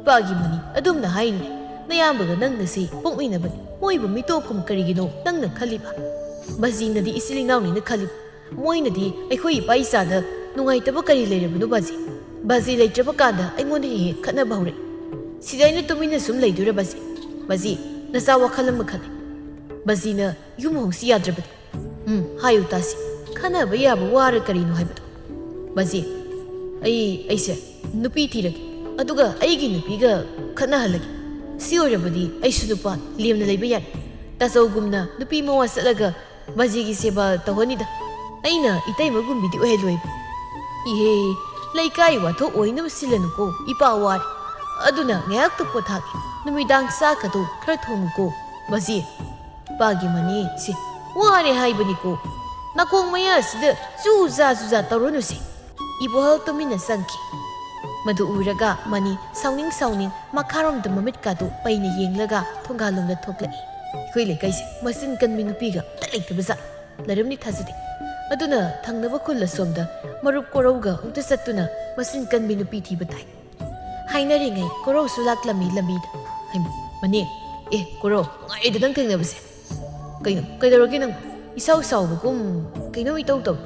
ꯏꯄꯥꯒꯤ ꯃꯅꯤ ꯑꯗꯨꯝꯅ ꯍꯥꯏꯅꯦ, ꯅꯌꯥꯝꯕꯒ ꯅꯪꯒꯁꯤ ꯄꯣꯛꯃꯤꯟꯅꯕꯅꯤ꯫ ꯃꯣꯏꯕꯨ ꯃꯤꯇꯣꯞ ꯀꯨꯝ ꯀꯔꯤꯒꯤꯅꯣ ꯅꯪꯅ ꯈꯜꯂꯤꯕ? ꯕꯥꯖꯤꯅꯗꯤ ꯏꯆꯤꯜ ꯏꯅꯥꯎꯅꯤꯅ ꯈꯜꯂꯤꯕ꯫ ꯃꯣꯏꯅꯗꯤ ꯑꯩꯈꯣꯏ ꯏꯄꯥ ꯏꯆꯥꯗ ꯅꯨꯡꯉꯥꯏꯇꯕ ꯀꯔꯤ ꯂꯩꯔꯕꯅꯣ ꯕꯥꯖꯤ? ꯕꯥꯖꯤ ꯂꯩꯇ꯭ꯔꯕ ꯀꯥꯟꯗ ꯑꯩꯉꯣꯟꯗ ꯍꯦꯛ ꯍꯦꯛ ꯈꯠꯅꯕ ꯍꯧꯔꯛꯏ꯫ ꯁꯤꯗ ꯑꯩꯅ ꯇꯨꯃꯤꯟꯅ ꯁꯨꯝ ꯂꯩꯗꯣꯏꯔꯥ ꯕꯥꯖꯤ? ꯕꯥꯖꯤ, ꯅꯆꯥ ꯋꯥꯈꯜ ꯑꯃ ꯈꯜꯂꯤ꯫ ꯕꯥꯖꯤꯅ ꯌꯨꯝ ꯍꯣꯡꯁꯤ ꯌꯥꯗ꯭ꯔꯕꯗꯤ? ꯎꯝ, ꯍꯥꯏꯌꯨ ꯇꯥꯁꯤ꯫ ꯈꯟꯅꯕ ꯌꯥꯕ ꯋꯥꯔ ꯀꯔꯤꯅꯣ ꯍꯥꯏꯕꯗꯣ꯫ ꯕꯥꯖꯤ, ꯑꯩ, ꯑꯩꯁꯦ ꯅꯨꯄꯤ ꯊꯤꯔꯒꯦ, ꯑꯗꯨꯒ ꯑꯩꯒꯤ ꯅꯨꯄꯤꯒ ꯈꯠꯅꯍꯜꯂꯒꯦ꯫ ꯁꯤ ꯑꯣꯏꯔꯕꯗꯤ ꯑꯩꯁꯨ ꯅꯨꯄꯥ ꯂꯦꯝꯅ ꯂꯩꯕ ꯌꯥꯏ꯫ ꯇꯥꯆꯧꯒꯨꯝꯅ ꯅꯨꯄꯤ ꯃꯋꯥ ꯆꯠꯂꯒ ꯕꯥꯖꯤꯒꯤ ꯁꯦꯕꯥ ꯇꯧꯍꯅꯤꯗ꯫ ꯑꯩꯅ ꯏꯇꯩꯃꯒꯨꯝꯕꯤꯗꯤ ꯑꯣꯏꯍꯜꯂꯣꯏꯕ꯫ ꯏꯍꯦ, ꯂꯩꯀꯥꯏ ꯋꯥꯊꯣꯛ ꯑꯣꯏꯅꯕ ꯁꯤꯜꯂꯅꯨꯀꯣ, ꯏꯄꯥ ꯋꯥꯔꯦ꯫ ꯑꯗꯨꯅ ꯉꯥꯏꯍꯥꯛꯇ ꯄꯣꯊꯥꯒꯦ꯫ ꯅꯨꯃꯤꯗꯥꯡ ꯆꯥꯛꯀꯗꯣ ꯈꯔ ꯊꯣꯡꯉꯨꯀꯣ, ꯕꯥꯖꯤ꯫ ꯄꯥꯒꯤ ꯃꯅꯤ ꯁꯤ ꯋꯥꯔꯦ ꯍꯥꯏꯕꯅꯤꯀꯣ꯫ ꯅꯥꯀꯣꯡ ꯃꯌꯥꯁꯤꯗ ꯆꯨꯖꯥ ꯆꯨꯖꯥ ꯇꯧꯔꯨꯅꯨꯁꯦ꯫ ꯏꯕꯣꯍꯜ ꯇꯨꯃꯤꯟꯅ ꯆꯪꯈꯤ꯫ ꯃꯗꯨ ꯎꯔꯒ ꯃꯅꯤ ꯁꯥꯎꯅꯤꯡ ꯁꯥꯎꯅꯤꯡ ꯃꯈꯥꯔꯣꯝꯗ ꯃꯃꯤꯠꯀꯥꯗꯨ ꯄꯩꯅ ꯌꯦꯡꯂꯒ ꯊꯣꯡꯒꯥꯜꯂꯣꯝꯗ ꯊꯣꯛꯂꯛꯏ꯫ ꯑꯩꯈꯣꯏ ꯂꯩꯀꯥꯏꯁꯦ ꯃꯆꯤꯟ ꯀꯟꯕꯤ ꯅꯨꯄꯤꯒ ꯑꯝꯇ ꯂꯩꯇꯕ ꯖꯥꯠ꯫ ꯂꯩꯔꯝꯅꯤ ꯊꯥꯖꯗꯦ꯫ ꯑꯗꯨꯅ ꯊꯪꯅꯕ ꯈꯨꯜ ꯑꯁꯣꯝꯗ ꯃꯔꯨꯞ ꯀꯣꯔꯧꯒ ꯑꯃꯨꯛꯇ ꯆꯠꯇꯨꯅ ꯃꯆꯤꯟ ꯀꯟꯕꯤ ꯅꯨꯄꯤ ꯊꯤꯕ ꯇꯥꯏ꯫ ꯍꯥꯏꯅꯔꯤꯉꯩ ꯀꯣꯔꯧꯁꯨ ꯂꯥꯛꯂꯝꯃꯤ ꯂꯝꯕꯤꯗ꯫ ꯍꯩꯃ, ꯃꯅꯦ, ꯑꯦ ꯀꯣꯔꯧ, ꯅꯨꯡꯉꯥꯏꯔꯦꯗ ꯅꯪ ꯊꯦꯡꯅꯕꯁꯦ꯫ ꯀꯩꯅꯣ, ꯀꯩꯗꯧꯔꯒꯦ ꯅꯪ? ꯏꯁꯥꯎ ꯁꯥꯎꯕꯒꯨꯝ ꯀꯩꯅꯣꯝ ꯏꯇꯧ ꯇꯧ꯫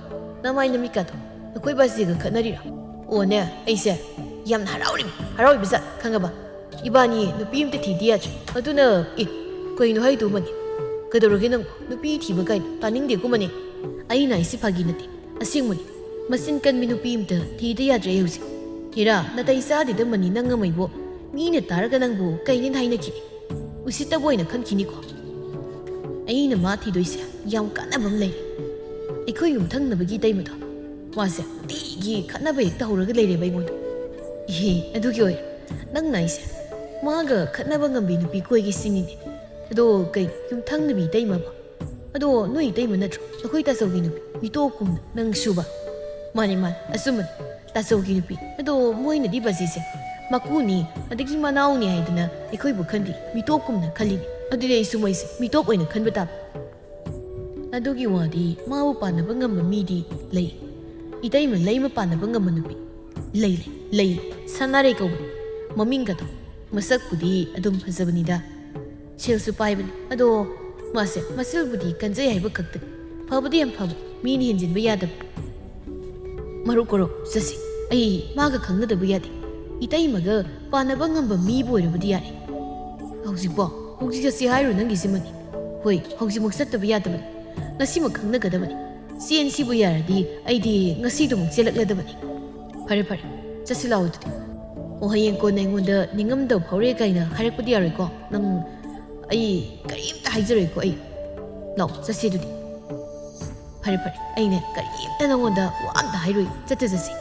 ꯅꯃꯥꯏ ꯅꯃꯤꯠꯀꯥꯗꯣ ꯅꯈꯣꯏ ꯕꯥꯖꯤꯒ ꯈꯠꯅꯔꯤꯔꯣ? ꯑꯣꯅꯦ, ꯑꯩꯁꯦ ꯌꯥꯝꯅ ꯍꯔꯥꯎꯔꯤ, ꯍꯔꯥꯎꯔꯤꯕ ꯖꯥꯠ ꯈꯪꯉꯕ? ꯏꯕꯥꯅꯤ ꯅꯨꯄꯤ ꯑꯝꯇ ꯊꯤꯗ ꯌꯥꯗ꯭ꯔꯦ꯫ ꯑꯗꯨꯅ, ꯑꯦ, ꯀꯩꯅꯣ ꯍꯥꯏꯗꯨꯃꯅꯦ? ꯀꯩꯗꯧꯔꯒꯦ ꯅꯪ? ꯅꯨꯄꯤ ꯊꯤꯕ ꯀꯥꯏꯅ ꯇꯥꯅꯤꯡꯗꯦꯀꯣ ꯃꯅꯦ꯫ ꯑꯩꯅ ꯍꯥꯏꯁꯤ ꯐꯥꯒꯤ ꯅꯠꯇꯦ, ꯑꯁꯦꯡꯕꯅꯤ꯫ ꯃꯆꯤꯟ ꯀꯟꯕꯤ ꯅꯨꯄꯤ ꯑꯝꯇ ꯊꯤꯗ ꯌꯥꯗ꯭ꯔꯦ ꯑꯩ ꯍꯧꯖꯤꯛ꯫ ꯍꯦꯔꯥ, ꯅꯥꯇꯩ ꯆꯥꯗꯦꯗ ꯃꯅꯤ ꯅꯪ ꯑꯃ ꯏꯕꯣ꯫ ꯃꯤꯅ ꯇꯥꯔꯒ ꯅꯪꯕꯨ ꯀꯩꯅꯦꯅ ꯍꯥꯏꯅꯈꯤꯅꯤ꯫ ꯎꯁꯤꯠꯇꯕ ꯑꯣꯏꯅ ꯈꯟꯈꯤꯅꯤꯀꯣ꯫ ꯑꯩꯅ ꯃꯥ ꯊꯤꯗꯣꯏꯁꯦ ꯌꯥꯝ ꯀꯥꯟꯅꯕ ꯑꯃ ꯂꯩꯔꯦ꯫ ꯑꯩꯈꯣꯏ ꯌꯨꯝꯊꯪꯅꯕꯒꯤ ꯏꯇꯩꯃꯗꯣ, ꯃꯥꯁꯦ ꯅꯨꯡꯇꯤꯒꯤ ꯈꯠꯅꯕ ꯍꯦꯛꯇ ꯍꯧꯔꯒ ꯂꯩꯔꯦꯕ ꯑꯩꯉꯣꯟꯗ꯫ ꯏꯍꯦ, ꯑꯗꯨꯒꯤ ꯑꯣꯏꯔꯦ ꯅꯪꯅ ꯑꯩꯁꯦ ꯃꯥꯒ ꯈꯠꯅꯕ ꯉꯝꯕꯤ ꯅꯨꯄꯤ ꯀꯣꯏꯒꯦ ꯁꯤꯅꯤꯅꯦ꯫ ꯑꯗꯣ ꯀꯩ, ꯌꯨꯝꯊꯪꯅꯕꯤ ꯏꯇꯩꯃꯕꯣ? ꯑꯗꯣ ꯅꯣꯏ ꯏꯇꯩꯃ ꯅꯠꯇ꯭ꯔꯣ? ꯑꯩꯈꯣꯏ ꯇꯥꯆꯧꯒꯤ ꯅꯨꯄꯤ, ꯃꯤꯇꯣꯞꯀꯨꯝꯅ ꯅꯪ ꯁꯨꯕ꯫ ꯃꯥꯅꯦ, ꯃꯥꯅꯦ, ꯑꯆꯨꯝꯕꯅꯤ, ꯇꯥꯆꯧꯒꯤ ꯅꯨꯄꯤ꯫ ꯑꯗꯣ ꯃꯣꯏꯅꯗꯤ ꯕꯥꯖꯤꯁꯦ ꯃꯀꯨꯅꯤ, ꯑꯗꯒꯤ ꯃꯅꯥꯎꯅꯤ ꯍꯥꯏꯗꯅ ꯑꯩꯈꯣꯏꯕꯨ ꯈꯟꯗꯦ, ꯃꯤꯇꯣꯞꯀꯨꯝꯅ ꯈꯜꯂꯤꯅꯦ꯫ ꯑꯗꯨꯗꯤ ꯑꯩꯁꯨ ꯃꯣꯏꯁꯦ ꯃꯤꯇꯣꯞ ꯑꯣꯏꯅ ꯈꯟꯕ ꯇꯥꯕ꯫ ꯑꯗꯨꯒꯤ ꯋꯥꯗꯤ ꯃꯥꯕꯨ ꯄꯥꯟꯅꯕ ꯉꯝꯕ ꯃꯤꯗꯤ ꯂꯩ꯫ ꯏꯇꯩꯃ ꯂꯩꯃ ꯄꯥꯟꯅꯕ ꯉꯝꯕ ꯅꯨꯄꯤ ꯂꯩ, ꯂꯩ, ꯂꯩ꯫ ꯁꯅꯥꯔꯩ ꯀꯧꯕꯅꯤ꯫ ꯃꯃꯤꯡꯒꯗꯣ, ꯃꯁꯛꯄꯨꯗꯤ ꯑꯗꯨꯝ ꯐꯖꯕꯅꯤꯗ꯫ ꯁꯦꯜꯁꯨ ꯄꯥꯏꯕꯅꯤ꯫ ꯑꯗꯣ ꯃꯥꯁꯦ ꯃꯆꯤꯜꯕꯨꯗꯤ ꯀꯟꯖꯩ ꯍꯥꯏꯕ ꯈꯛꯇꯅꯤ꯫ ꯐꯕꯗꯤ ꯌꯥꯝ ꯐꯕ, ꯃꯤꯅ ꯍꯦꯟꯖꯤꯟꯕ ꯌꯥꯗꯕ꯫ ꯃꯔꯨꯞ ꯀꯣꯔꯧ, ꯆꯠꯁꯤ꯫ ꯑꯩ ꯃꯥꯒ ꯈꯪꯅꯗꯕ ꯌꯥꯗꯦ꯫ ꯏꯇꯩꯃꯒ ꯄꯥꯟꯅꯕ ꯉꯝꯕ ꯃꯤꯕꯨ ꯑꯣꯏꯔꯕꯗꯤ ꯌꯥꯔꯦ꯫ ꯍꯧꯖꯤꯛꯄꯣ? ꯍꯧꯖꯤꯛ ꯆꯠꯁꯤ ꯍꯥꯏꯔꯣ ꯅꯪꯒꯤꯁꯤꯃꯅꯤ? ꯍꯣꯏ, ꯍꯧꯖꯤꯛꯃꯛ ꯆꯠꯇꯕ ꯌꯥꯗꯕꯅꯤ꯫ ꯉꯁꯤꯃꯛ ꯈꯪꯅꯒꯗꯕꯅꯤ꯫ ꯆꯦꯟꯁꯤꯕꯨ ꯌꯥꯔꯗꯤ ꯑꯩꯗꯤ ꯉꯁꯤꯗꯨꯃꯛ ꯆꯦꯜꯂꯛꯂꯗꯕꯅꯤ꯫ ꯐꯔꯦ, ꯐꯔꯦ, ꯆꯠꯁꯤ ꯂꯥꯛꯑꯣ ꯑꯗꯨꯗꯤ꯫ ꯑꯣ, ꯍꯌꯦꯡ ꯀꯣꯟꯅ ꯑꯩꯉꯣꯟꯗ ꯅꯤꯡꯉꯝꯗꯕ ꯐꯥꯎꯔꯦ ꯀꯥꯏꯅ ꯍꯥꯏꯔꯛꯄꯗꯤ ꯌꯥꯔꯣꯏꯀꯣ꯫ ꯅꯪ, ꯑꯩ ꯀꯔꯤꯝꯇ ꯍꯥꯏꯖꯔꯣꯏꯀꯣ ꯑꯩ꯫ ꯂꯥꯛꯑꯣ, ꯆꯠꯁꯤ ꯑꯗꯨꯗꯤ꯫ ꯐꯔꯦ, ꯐꯔꯦ, ꯑꯩꯅꯦ ꯀꯔꯤꯝꯇ ꯅꯉꯣꯟꯗ ꯋꯥ ꯑꯝꯇ ꯍꯥꯏꯔꯣꯏ, ꯆꯠꯇ ꯆꯠꯁꯤ꯫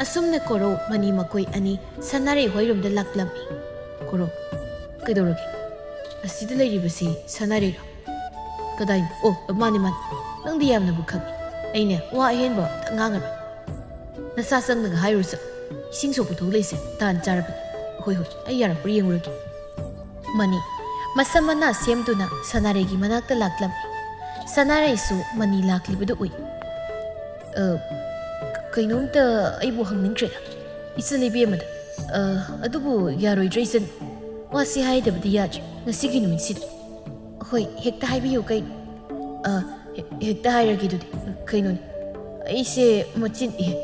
ꯑꯁꯨꯝꯅ ꯀꯣꯔꯧ ꯃꯅꯤ ꯃꯈꯣꯏ ꯑꯅꯤ ꯁꯅꯥꯔꯩ ꯍꯣꯏꯔꯣꯝꯗ ꯂꯥꯛꯂꯝꯃꯤ꯫ ꯀꯣꯔꯧ, ꯀꯩꯗꯧꯔꯒꯦ? ꯑꯁꯤꯗ ꯂꯩꯔꯤꯕꯁꯤ ꯁꯅꯥꯔꯩꯔꯣ? ꯀꯗꯥꯏꯅꯣ? ꯑꯣ, ꯃꯥꯅꯦ, ꯃꯥꯅꯦ꯫ ꯅꯪꯗꯤ ꯌꯥꯝꯅꯕꯨ ꯈꯪꯉꯤ꯫ ꯑꯩꯅꯦ ꯋꯥ ꯑꯍꯦꯟꯕ ꯑꯝꯇ ꯉꯥꯡꯉꯔꯣꯏ꯫ ꯅꯆꯥ ꯆꯪꯅꯒ ꯍꯥꯏꯔꯨꯔꯁꯨ, ꯏꯁꯤꯡ ꯁꯣꯛꯄ ꯊꯣꯛꯂꯛꯏꯁꯦ ꯇꯥꯟ ꯆꯥꯔꯕꯅꯤ꯫ ꯍꯣꯏ, ꯍꯣꯏ, ꯑꯩ ꯌꯥꯔꯛꯄ꯭ꯔꯥ ꯌꯦꯡꯉꯨꯔꯒꯦ꯫ ꯃꯅꯤ ꯃꯁꯝ ꯃꯅꯥ ꯁꯦꯝꯗꯨꯅ ꯁꯅꯥꯔꯩꯒꯤ ꯃꯅꯥꯛꯇ ꯂꯥꯛꯂꯝꯃꯤ꯫ ꯁꯅꯥꯔꯩꯁꯨ ꯃꯅꯤ ꯂꯥꯛꯂꯤꯕꯗꯨ ꯎꯏ꯫ "ꯑ, ꯀꯩꯅꯣꯝꯇ ꯑꯩꯕꯨ ꯍꯪꯅꯤꯡꯈ꯭ꯔꯦꯗ, ꯏꯆꯜ ꯏꯕꯦꯝꯃꯗ꯫ ꯑ, ꯑꯗꯨꯕꯨ ꯌꯥꯔꯣꯏꯗ꯭ꯔꯥ, ꯏꯆꯟ? ꯋꯥꯁꯤ ꯍꯥꯏꯗꯕꯗꯤ ꯌꯥꯗ꯭ꯔꯦ ꯉꯁꯤꯒꯤ ꯅꯨꯃꯤꯠꯁꯤꯗ꯫" "ꯍꯣꯏ, ꯍꯦꯛꯇ ꯍꯥꯏꯕꯤꯌꯨ ꯀꯩꯅꯣ꯫" "ꯑ, ꯍꯦ-, ꯍꯦꯛꯇ ꯍꯥꯏꯔꯒꯦ ꯑꯗꯨꯗꯤ꯫ ꯀꯩꯅꯣꯅꯦ, ꯑꯩꯁꯦ ꯃꯆꯤꯟ, ꯏꯍꯦ,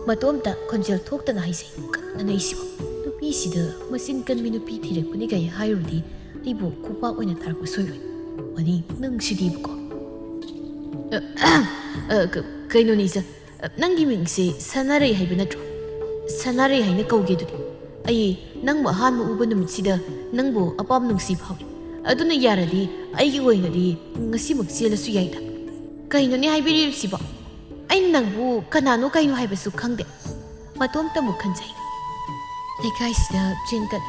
ꯃꯇꯣꯝꯇ ꯈꯣꯟꯖꯦꯜ ꯊꯣꯛꯇꯅ ꯍꯥꯏꯖꯩ꯫ ꯀꯟꯅ ꯅꯩꯁꯤꯕꯨ꯫ ꯅꯨꯄꯤꯁꯤꯗ ꯃꯆꯤꯟ ꯀꯟꯕꯤ ꯅꯨꯄꯤ ꯊꯤꯔꯛꯄꯅꯤ ꯀꯥꯏ ꯍꯥꯏꯔꯨꯔꯗꯤ ꯑꯩꯕꯨ ꯈꯨꯄꯥꯛ ꯑꯣꯏꯅ ꯊꯥꯔꯛꯄ ꯁꯣꯏꯔꯣꯏ꯫ ꯃꯅꯤ, ꯅꯪꯁꯤꯗꯤꯕꯀꯣ꯫" "ꯑ, ꯑ, ꯀ-, ꯀꯩꯅꯣꯅꯦ ꯏꯆꯟ, ꯅꯪꯒꯤ ꯃꯤꯡꯁꯦ ꯁꯅꯥꯔꯩ ꯍꯥꯏꯕ ꯅꯠꯇ꯭ꯔꯣ? ꯁꯅꯥꯔꯩ ꯍꯥꯏꯅ ꯀꯧꯒꯦ ꯑꯗꯨꯗꯤ꯫ ꯑꯩ ꯅꯪꯕꯨ ꯑꯍꯥꯟꯕ ꯎꯕ ꯅꯨꯃꯤꯠꯁꯤꯗ ꯅꯪꯕꯨ ꯑꯄꯥꯝ ꯅꯨꯡꯁꯤ ꯐꯥꯎꯏ꯫ ꯑꯗꯨꯅ ꯌꯥꯔꯗꯤ ꯑꯩꯒꯤ ꯑꯣꯏꯅꯗꯤ ꯉꯁꯤꯃꯛ ꯆꯦꯜꯂꯁꯨ ꯌꯥꯏꯗ꯫" "ꯀꯩꯅꯣꯅꯦ ꯍꯥꯏꯕꯤꯔꯤꯕꯁꯤꯕꯣ? ꯑꯩꯅ ꯅꯪꯕꯨ ꯀꯅꯥꯅꯣ ꯀꯩꯅꯣ ꯍꯥꯏꯕꯁꯨ ꯈꯪꯗꯦ꯫" ꯃꯇꯣꯝꯇ ꯑꯃꯨꯛ ꯈꯟꯖꯩ꯫ "ꯂꯩꯀꯥꯏꯁꯤꯗ ꯆꯦꯟꯀꯠ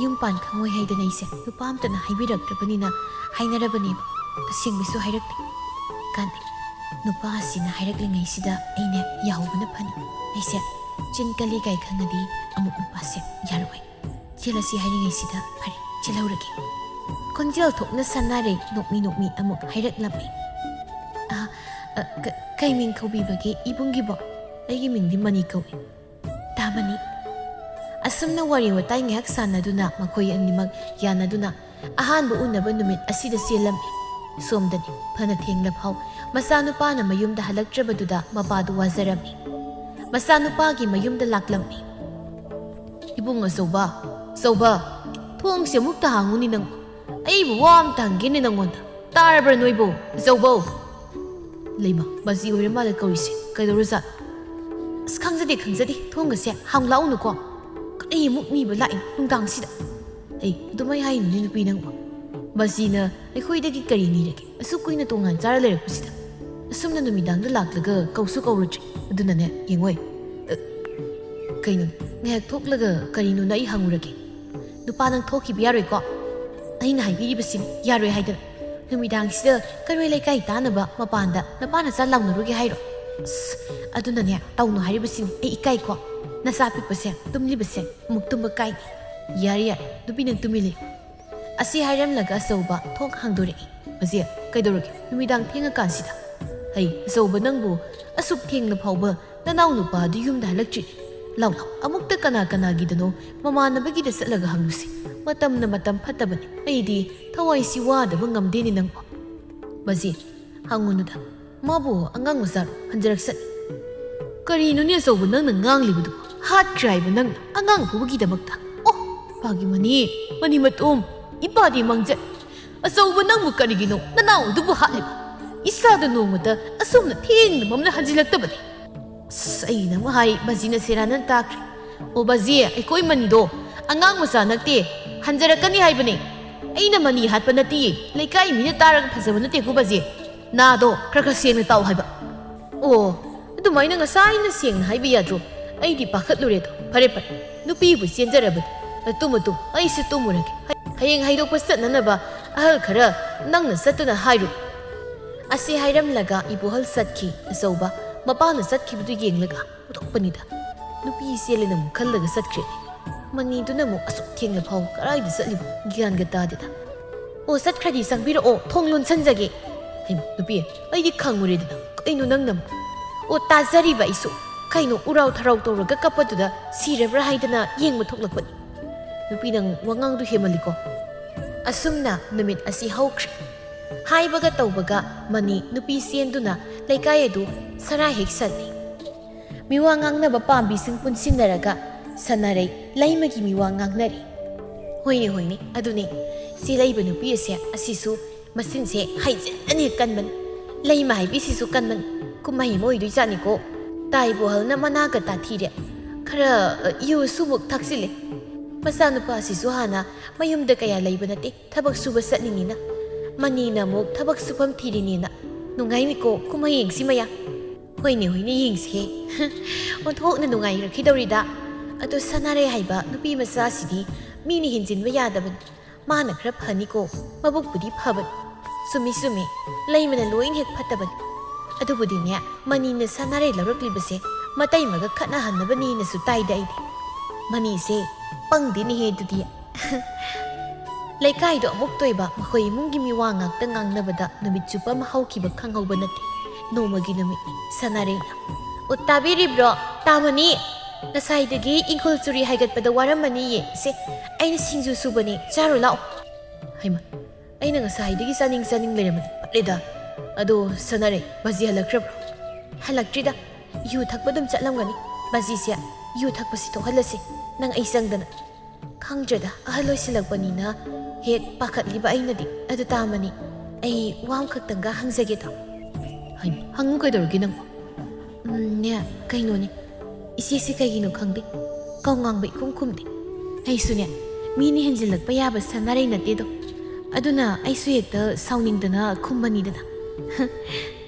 ꯌꯨꯝ ꯄꯥꯟ ꯈꯪꯉꯣꯏ ꯍꯥꯏꯗꯅ ꯑꯩꯁꯦ ꯅꯨꯄꯥ ꯑꯝꯇꯅ ꯍꯥꯏꯕꯤꯔꯛꯇ꯭ꯔꯕꯅꯤꯅ ꯍꯥꯏꯅꯔꯕꯅꯦꯕ꯫ ꯑꯁꯦꯡꯕꯁꯨ ꯍꯥꯏꯔꯛꯇꯦ꯫ ꯀꯥꯟꯗꯦ, ꯅꯨꯄꯥꯁꯤꯅ ꯍꯥꯏꯔꯛꯂꯤꯉꯩꯁꯤꯗ ꯑꯩꯅ ꯌꯥꯍꯧꯕꯅ ꯐꯅꯤ꯫ ꯑꯩꯁꯦ ꯆꯤꯟ ꯀꯜꯂꯤ ꯀꯥꯏ ꯈꯪꯉꯗꯤ ꯑꯃꯨꯛ ꯅꯨꯄꯥꯁꯦ ꯌꯥꯔꯣꯏ꯫ ꯆꯦꯜꯂꯁꯤ ꯍꯥꯏꯔꯤꯉꯩꯁꯤꯗ ꯐꯔꯦ, ꯆꯦꯜꯍꯧꯔꯒꯦ꯫" ꯈꯣꯟꯖꯦꯜ ꯊꯣꯛꯅ ꯁꯅꯥꯔꯩ ꯅꯣꯛꯃꯤ ꯅꯣꯛꯃꯤ ꯑꯃꯨꯛ ꯍꯥꯏꯔꯛꯂꯝꯃꯤ꯫ "ꯑ, ꯑ, ꯀ-, ꯀꯩ ꯃꯤꯡ ꯀꯧꯕꯤꯕꯒꯦ ꯏꯕꯨꯡꯒꯤꯕꯣ?" "ꯑꯩꯒꯤ ꯃꯤꯡꯗꯤ ꯃꯅꯤ ꯀꯧꯏ꯫" "ꯇꯥ ꯃꯅꯤ꯫" ꯑꯁꯨꯝꯅ ꯋꯥꯔꯤ ꯋꯥꯇꯥꯏ ꯉꯥꯏꯍꯥꯛ ꯁꯥꯟꯅꯗꯨꯅ ꯃꯈꯣꯏ ꯑꯅꯤꯃꯛ ꯌꯥꯅꯗꯨꯅ ꯑꯍꯥꯟꯕ ꯎꯅꯕ ꯅꯨꯃꯤꯠ ꯑꯁꯤꯗ ꯆꯦꯜꯂꯝꯃꯤ꯫ ꯁꯣꯝꯗꯗꯤ ꯐꯅ ꯊꯦꯡꯂꯐꯥꯎ ꯃꯆꯥꯅꯨꯄꯥꯅ ꯃꯌꯨꯝꯗ ꯍꯜꯂꯛꯇ꯭ꯔꯕꯗꯨꯗ ꯃꯄꯥꯗꯨ ꯋꯥꯖꯔꯝꯃꯤ꯫ ꯃꯆꯥꯅꯨꯄꯥꯒꯤ ꯃꯌꯨꯝꯗ ꯂꯥꯛꯂꯝꯃꯤ꯫ "ꯏꯕꯨꯡ ꯑꯆꯧꯕ, ꯑꯆꯧꯕ, ꯊꯣꯡꯁꯦ ꯑꯃꯨꯛꯇ ꯍꯥꯡꯉꯨꯅꯤ ꯅꯪ꯫ ꯑꯩꯕꯨ ꯋꯥ ꯑꯝꯇ ꯍꯪꯒꯦꯅꯦ ꯅꯪꯉꯣꯟꯗ꯫ ꯇꯥꯔꯕ꯭ꯔꯥ ꯅꯣꯏꯕꯨ? ꯑꯆꯧꯕꯧ!" "ꯂꯩꯃ, ꯃꯁꯤ ꯑꯣꯏꯔ ꯃꯥꯜꯂꯦ ꯀꯧꯔꯤꯁꯦ꯫ ꯀꯩꯗꯧꯔꯖꯥꯠ?" "ꯑꯁ, ꯈꯪꯖꯗꯦ, ꯈꯪꯖꯗꯦ꯫ ꯊꯣꯡꯒꯁꯦ ꯍꯥꯡꯂꯥꯎꯅꯨꯀꯣ꯫ ꯀꯔꯤ ꯑꯃꯨꯛ ꯅꯤꯕ ꯂꯥꯛꯏꯅꯣ ꯅꯨꯡꯗꯥꯡꯁꯤꯗ?" "ꯑꯩ ꯑꯗꯨꯃꯥꯏ ꯍꯥꯏꯅꯨꯅꯦ ꯅꯨꯄꯤ ꯅꯪꯕꯨ꯫ ꯃꯁꯤꯅ ꯑꯩꯈꯣꯏꯗꯒꯤ ꯀꯔꯤ ꯅꯤꯔꯒꯦ? ꯑꯁꯨꯛ ꯀꯨꯏꯅ ꯇꯣꯉꯥꯟ ꯆꯥꯔ ꯂꯩꯔꯛꯄꯁꯤꯗ꯫ ꯑꯁꯨꯝꯅ ꯅꯨꯃꯤꯗꯥꯡꯗ ꯂꯥꯛꯂꯒ ꯀꯧꯁꯨ ꯀꯧꯔꯨꯗ꯭ꯔꯦ꯫ ꯑꯗꯨꯅꯅꯦ, ꯌꯦꯡꯉꯣꯏ꯫ ꯑ, ꯀꯩꯅꯣ? ꯉꯥꯏꯍꯥꯛ ꯊꯣꯛꯂꯒ ꯀꯔꯤꯅꯣꯅ ꯑꯩ ꯍꯪꯉꯨꯔꯒꯦ꯫ ꯅꯨꯄꯥ ꯅꯪ ꯊꯣꯛꯈꯤꯕ ꯌꯥꯔꯣꯏꯀꯣ꯫ ꯑꯩꯅ ꯍꯥꯏꯕꯤꯔꯤꯕꯁꯤꯅꯤ, ꯌꯥꯔꯣꯏ ꯍꯥꯏꯗꯅ꯫ ꯅꯨꯃꯤꯗꯥꯡꯁꯤꯗ ꯀꯩꯔꯣꯏ ꯂꯩꯀꯥꯏ ꯇꯥꯅꯕ ꯃꯄꯥꯟꯗ ꯅꯄꯥ ꯅꯆꯥ ꯂꯥꯎꯅꯔꯨꯒꯦ ꯍꯥꯏꯔꯣ? ꯑꯁ, ꯑꯗꯨꯅꯅꯦ, ꯇꯧꯅꯨ ꯍꯥꯏꯔꯤꯕꯁꯤꯅꯤ꯫ ꯑꯩ ꯏꯀꯥꯏꯀꯣ꯫ ꯅꯆꯥ ꯄꯤꯛꯄꯁꯦ, ꯇꯨꯝꯂꯤꯕꯁꯦ, ꯑꯃꯨꯛ ꯇꯨꯝꯕ ꯀꯥꯏꯅꯤ꯫ ꯌꯥꯔꯦ, ꯌꯥꯔꯦ, ꯅꯨꯄꯤ ꯅꯪ ꯇꯨꯃꯤꯜꯂꯤ꯫" ꯑꯁꯤ ꯍꯥꯏꯔꯝꯂꯒ ꯑꯆꯧꯕ ꯊꯣꯡ ꯍꯥꯡꯗꯣꯔꯛꯏ꯫ "ꯃꯁꯤ "ꯀꯩꯗꯧꯔꯒꯦ ꯅꯨꯃꯤꯗꯥꯡ ꯊꯦꯡꯉꯀꯥꯟꯁꯤꯗ?" "ꯍꯩ, ꯑꯆꯧꯕ ꯅꯪꯕꯨ ꯑꯁꯨꯛ ꯊꯦꯡꯅ ꯐꯥꯎꯕ ꯅꯅꯥꯎ ꯅꯨꯄꯥꯗꯨ ꯌꯨꯝꯗ ꯍꯜꯂꯛꯇ꯭ꯔꯤ꯫ ꯂꯥꯎ ꯂꯥꯎ, ꯑꯃꯨꯛꯇ ꯀꯅꯥ ꯀꯅꯥꯒꯤꯗꯅꯣ ꯃꯃꯥꯟꯅꯕꯒꯤꯗ ꯆꯠꯂꯒ ꯍꯪꯂꯨꯁꯤ꯫ ꯃꯇꯝꯅ ꯃꯇꯝ ꯐꯠꯇꯕꯅꯤ꯫ ꯑꯩꯗꯤ ꯊꯋꯥꯏꯁꯤ ꯋꯥꯗꯕ ꯉꯝꯗꯦꯅꯦ ꯅꯪꯕꯨ꯫" "ꯕꯥꯖꯤ, ꯍꯪꯉꯨꯅꯨꯗ꯫ ꯃꯥꯕꯨ ꯑꯉꯥꯡ ꯃꯆꯥꯔꯣ? ꯍꯟꯖꯔꯛꯁꯅꯤ꯫" "ꯀꯔꯤꯅꯣꯅꯦ ꯑꯆꯧꯕ ꯅꯪꯅ ꯉꯥꯡꯂꯤꯕꯗꯨꯕꯨ? ꯍꯥꯠꯈ꯭ꯔꯦ ꯍꯥꯏꯕ ꯅꯪꯅ ꯑꯉꯥꯡ ꯐꯨꯕꯒꯤꯗꯃꯛꯇ? ꯑꯣ, ꯏꯄꯥꯒꯤ ꯃꯅꯤ, ꯃꯅꯤ ꯃꯇꯣꯝ, ꯏꯄꯥꯗꯤ ꯃꯥꯡꯖꯠ꯫ ꯑꯆꯧꯕ ꯅꯪꯕꯨ ꯀꯔꯤꯒꯤꯅꯣ ꯅꯅꯥꯎ ꯑꯗꯨꯕꯨ ꯍꯥꯠꯂꯤꯕ? ꯏꯆꯥꯗꯨ ꯅꯣꯡꯃꯇ ꯑꯁꯨꯝꯅ ꯊꯦꯡꯅ ꯃꯝꯅ ꯍꯟꯖꯤꯜꯂꯛꯇꯕꯅꯤ꯫" "ꯑꯁ, ꯑꯩꯅ ꯑꯃꯨꯛ ꯍꯥꯏ, ꯕꯥꯖꯤꯅ ꯁꯦꯔꯥꯟꯅ ꯇꯥꯈ꯭ꯔꯦ꯫ ꯑꯣ ꯕꯥꯖꯤ, ꯑꯩꯈꯣꯏ ꯃꯅꯤꯗꯣ ꯑꯉꯥꯡ ꯃꯆꯥ ꯅꯠꯇꯦ, ꯍꯟꯖꯔꯛꯀꯅꯤ ꯍꯥꯏꯕꯅꯦ꯫ ꯑꯩꯅ ꯃꯅꯤ ꯍꯥꯠꯄ ꯅꯠꯇꯤꯌꯦ, ꯂꯩꯀꯥꯏ ꯃꯤꯅ ꯇꯥꯔꯒ ꯐꯖꯕ ꯅꯠꯇꯦꯀꯣ ꯕꯥꯖꯤ꯫ ꯅꯥꯗꯣ ꯈꯔ ꯈꯔ ꯁꯦꯡꯅ ꯇꯥꯎ ꯍꯥꯏꯕ꯫" "ꯑꯣ, ꯑꯗꯨꯃꯥꯏꯅ ꯉꯁꯥꯏꯅ ꯁꯦꯡꯅ ꯍꯥꯏꯕ ꯌꯥꯗ꯭ꯔꯣ? ꯑꯩꯗꯤ ꯄꯥꯈꯠꯂꯨꯔꯦꯗꯣ꯫ ꯐꯔꯦ ꯐꯔꯦ, ꯅꯨꯄꯤꯕꯨ ꯆꯦꯟꯖꯔꯕꯗꯤ꯫ ꯇꯨꯝꯃꯨ ꯇꯨꯝꯃꯨ, ꯑꯩꯁꯨ ꯇꯨꯝꯃꯨꯔꯒꯦ꯫ ꯍꯌꯦꯡ ꯍꯩꯗꯣꯛꯄ ꯆꯠꯅꯅꯕ ꯑꯍꯜ ꯈꯔ ꯅꯪꯅ ꯆꯠꯇꯨꯅ ꯍꯥꯏꯔꯨ꯫" ꯑꯁꯤ ꯍꯥꯏꯔꯝꯂꯒ ꯏꯕꯣꯍꯜ ꯆꯠꯈꯤ꯫ ꯑꯆꯧꯕ ꯃꯄꯥꯅ ꯆꯠꯈꯤꯕꯗꯨ ꯌꯦꯡꯂꯒ ꯎꯊꯣꯛꯄꯅꯤꯗ꯫ ꯅꯨꯄꯤ ꯆꯦꯜꯂꯦꯅ ꯑꯃꯨꯛ ꯈꯜꯂꯒ ꯆꯠꯈ꯭ꯔꯦ꯫ ꯃꯅꯤꯗꯨꯅ ꯑꯃꯨꯛ ꯑꯁꯨꯛ ꯊꯦꯡꯂ ꯐꯥꯎ ꯀꯗꯥꯏꯗ ꯆꯠꯂꯤꯕ ꯒ꯭ꯌꯥꯟꯒ ꯇꯥꯗꯦꯗ꯫ "ꯑꯣ, ꯆꯠꯈ꯭ꯔꯗꯤ ꯆꯪꯕꯤꯔꯛꯑꯣ, ꯊꯣꯡ ꯂꯣꯟꯁꯟꯖꯒꯦ꯫" "ꯍꯩꯃ, ꯅꯨꯄꯤ, ꯑꯩꯗꯤ ꯈꯪꯉꯨꯔꯦꯗꯅ, ꯀꯩꯅꯣ ꯅꯪꯅ ꯑꯃꯨꯛ?" "ꯑꯣ, ꯇꯥꯖꯔꯤꯕ ꯑꯩꯁꯨ꯫ ꯀꯩꯅꯣ ꯎꯔꯥꯎ ꯊꯔꯥꯎ ꯇꯧꯔꯒ ꯀꯞꯄꯗꯨꯗ ꯁꯤꯔꯕ꯭ꯔꯥ ꯍꯥꯏꯗꯅ ꯌꯦꯡꯕ ꯊꯣꯛꯂꯛꯄꯅꯤ꯫" "ꯅꯨꯄꯤ, ꯅꯪ ꯋꯥꯉꯥꯡꯗꯨ ꯍꯦꯃꯜꯂꯤꯀꯣ꯫" ꯑꯁꯨꯝꯅ ꯅꯨꯃꯤꯠ ꯑꯁꯤ ꯍꯧꯈ꯭ꯔꯦ꯫ ꯍꯥꯏꯕꯒ ꯇꯧꯕꯒ ꯃꯅꯤ ꯅꯨꯄꯤ ꯆꯦꯟꯗꯨꯅ ꯂꯩꯀꯥꯏ ꯑꯗꯨ ꯁꯔꯥ ꯍꯦꯛ ꯁꯜꯂꯤ꯫ ꯃꯤꯋꯥ ꯉꯥꯡꯅꯕ ꯄꯥꯝꯕꯤꯁꯤꯡ ꯄꯨꯟꯁꯤꯟꯅꯔꯒ ꯁꯅꯥꯔꯩ ꯂꯩꯃꯒꯤ ꯃꯤꯋꯥ ꯉꯥꯡꯅꯔꯤ꯫ "ꯍꯣꯏꯅꯦ, ꯍꯣꯏꯅꯦ, ꯑꯗꯨꯅꯦ꯫ ꯁꯤ ꯂꯩꯕ ꯅꯨꯄꯤ ꯑꯁꯦ, ꯑꯁꯤꯁꯨ ꯃꯆꯤꯟꯁꯦ ꯍꯩꯖꯤꯟꯅꯅ ꯍꯦꯛ ꯀꯟꯕꯅꯤ꯫ ꯂꯩꯃ ꯍꯥꯏꯕꯤ ꯁꯤꯁꯨ ꯀꯟꯕꯅꯤ꯫ ꯀꯨꯝꯍꯩ ꯑꯃ ꯑꯣꯏꯗꯣꯏꯖꯥꯠꯅꯤꯀꯣ꯫ ꯇꯥꯏꯕꯣꯍꯜꯅ ꯃꯅꯥꯒ ꯇꯥꯊꯤꯔꯦ꯫ ꯈꯔ, ꯑ, ꯌꯨꯁꯨ ꯑꯃꯨꯛ ꯊꯛꯆꯤꯜꯂꯦ꯫ ꯃꯆꯥꯅꯨꯄꯥꯁꯤꯁꯨ ꯍꯥꯟꯅ ꯃꯌꯨꯝꯗ ꯀꯌꯥ ꯂꯩꯕ ꯅꯠꯇꯦ, ꯊꯕꯛ ꯁꯨꯕ ꯆꯠꯂꯤꯅꯤꯅ꯫ ꯃꯅꯤꯅ ꯑꯃꯨꯛ ꯊꯕꯛ ꯁꯨꯐꯝ ꯊꯤꯔꯤꯅꯤꯅ꯫ ꯅꯨꯡꯉꯥꯏꯅꯤꯀꯣ ꯀꯨꯝꯍꯩ ꯌꯦꯡꯁꯤ ꯃꯌꯥꯝ꯫" "ꯍꯣꯏꯅꯦ, ꯍꯣꯏꯅꯦ, ꯌꯦꯡꯁꯤꯍꯦ꯫" ꯑꯣꯟꯊꯣꯛꯅ ꯅꯨꯡꯉꯥꯏꯔꯛꯈꯤꯗꯧꯔꯤꯗ꯫ ꯑꯗꯣ ꯁꯅꯥꯔꯩ ꯍꯥꯏꯕ ꯅꯨꯄꯤ ꯃꯆꯥꯁꯤꯗꯤ ꯃꯤꯅ ꯍꯦꯟꯖꯤꯟꯕ ꯌꯥꯗꯕꯅꯤ꯫ ꯃꯥꯅ ꯈꯔ ꯐꯅꯤꯀꯣ, ꯃꯕꯨꯛꯄꯨꯗꯤ ꯐꯕꯅꯤ꯫ ꯆꯨꯝꯃꯤ, ꯆꯨꯝꯃꯤ, ꯂꯩꯃꯅ ꯂꯣꯏꯅ ꯍꯦꯛ ꯐꯠꯇꯕꯅꯤ꯫ ꯑꯗꯨꯕꯨꯗꯤꯅꯦ, ꯃꯅꯤꯅ ꯁꯅꯥꯔꯩ ꯂꯧꯔꯛꯂꯤꯕꯁꯦ ꯃꯇꯩꯃꯒ ꯈꯠꯅꯍꯟꯅꯕꯅꯦꯅꯁꯨ ꯇꯥꯏꯗ ꯑꯩꯗꯤ꯫ ꯃꯅꯤꯁꯦ ꯄꯪꯗꯦꯅꯦꯍꯦ ꯑꯗꯨꯗꯤ꯫ ꯂꯩꯀꯥꯏꯗꯣ ꯑꯃꯨꯛ ꯇꯣꯏꯕ, ꯃꯈꯣꯏ ꯏꯃꯨꯡꯒꯤ ꯃꯤꯋꯥ ꯉꯥꯛꯇ ꯉꯥꯡꯅꯕꯗ ꯅꯨꯃꯤꯠ ꯆꯨꯞꯄ ꯑꯃ ꯍꯧꯈꯤꯕ ꯈꯪꯍꯧꯕ ꯅꯠꯇꯦ꯫ ꯅꯣꯡꯃꯒꯤ ꯅꯨꯃꯤꯠꯅꯤ꯫ ꯁꯅꯥꯔꯩꯅ, "ꯑꯣ, ꯇꯥꯕꯤꯔꯤꯕ꯭ꯔꯣ? ꯇꯥꯃꯣꯅꯤ, ꯉꯁꯥꯏꯗꯒꯤ ꯏꯪꯈꯣꯜ ꯆꯨꯔꯤ ꯍꯥꯏꯒꯠꯄꯗ ꯋꯥꯔꯝꯃꯅꯤꯌꯦ꯫ ꯁꯦ, ꯑꯩꯅ ꯁꯤꯡꯖꯨ ꯁꯨꯕꯅꯦ, ꯆꯥꯔꯨ ꯂꯥꯛꯑꯣ꯫" ꯍꯩꯃ, ꯑꯩꯅ ꯉꯁꯥꯏꯗꯒꯤ ꯆꯥꯅꯤꯡ ꯆꯥꯅꯤꯡ ꯂꯩꯔꯝꯕꯗꯤ ꯐꯠꯂꯦꯗ꯫ ꯑꯗꯣ ꯁꯅꯥꯔꯩ, ꯕꯥꯖꯤ ꯍꯜꯂꯛꯈ꯭ꯔꯕ꯭ꯔꯣ? "ꯍꯜꯂꯛꯇ꯭ꯔꯤꯗ, ꯌꯨ ꯊꯛꯄ ꯑꯗꯨꯝ ꯆꯠꯂꯝꯒꯅꯤ꯫ ꯕꯥꯖꯤꯁꯦ ꯌꯨ ꯊꯛꯄꯁꯤ ꯊꯣꯛꯍꯜꯂꯁꯤ, ꯅꯪ ꯑꯩ ꯆꯪꯗꯅ꯫" "ꯈꯪꯗ꯭ꯔꯦꯗ, ꯑꯍꯜ ꯑꯣꯏꯁꯤꯜꯂꯛꯄꯅꯤꯅ ꯍꯦꯛ ꯄꯥꯈꯠꯂꯤꯕ ꯑꯩꯅꯗꯤ꯫ ꯑꯗꯨ ꯇꯥꯃꯣꯅꯤ, ꯑꯩ ꯋꯥ ꯑꯃꯈꯛꯇꯪꯒ ꯍꯪꯖꯒꯦꯗꯣ꯫" "ꯍꯪꯉꯨ, ꯍꯪꯉꯨ, ꯀꯩꯗꯧꯔꯒꯦ ꯅꯪꯕꯣ?" "ꯎꯝ, ꯅꯦ, ꯀꯩꯅꯣꯅꯦ, ꯏꯆꯦꯁꯤ ꯀꯩꯒꯤꯅꯣ ꯈꯪꯗꯦ, ꯀꯧ ꯉꯥꯡꯕ ꯏꯈꯨꯝ ꯈꯨꯝꯗꯦ꯫ ꯑꯩꯁꯨꯅꯦ, ꯃꯤꯅ ꯍꯦꯟꯖꯤꯜꯂꯛꯄ ꯌꯥꯕ ꯁꯅꯥꯔꯩ ꯅꯠꯇꯦꯗꯣ꯫ ꯑꯗꯨꯅ ꯑꯩꯁꯨ ꯍꯦꯛꯇ ꯁꯥꯎꯅꯤꯡꯗꯅ ꯈꯨꯝꯕꯅꯤꯗꯅ꯫"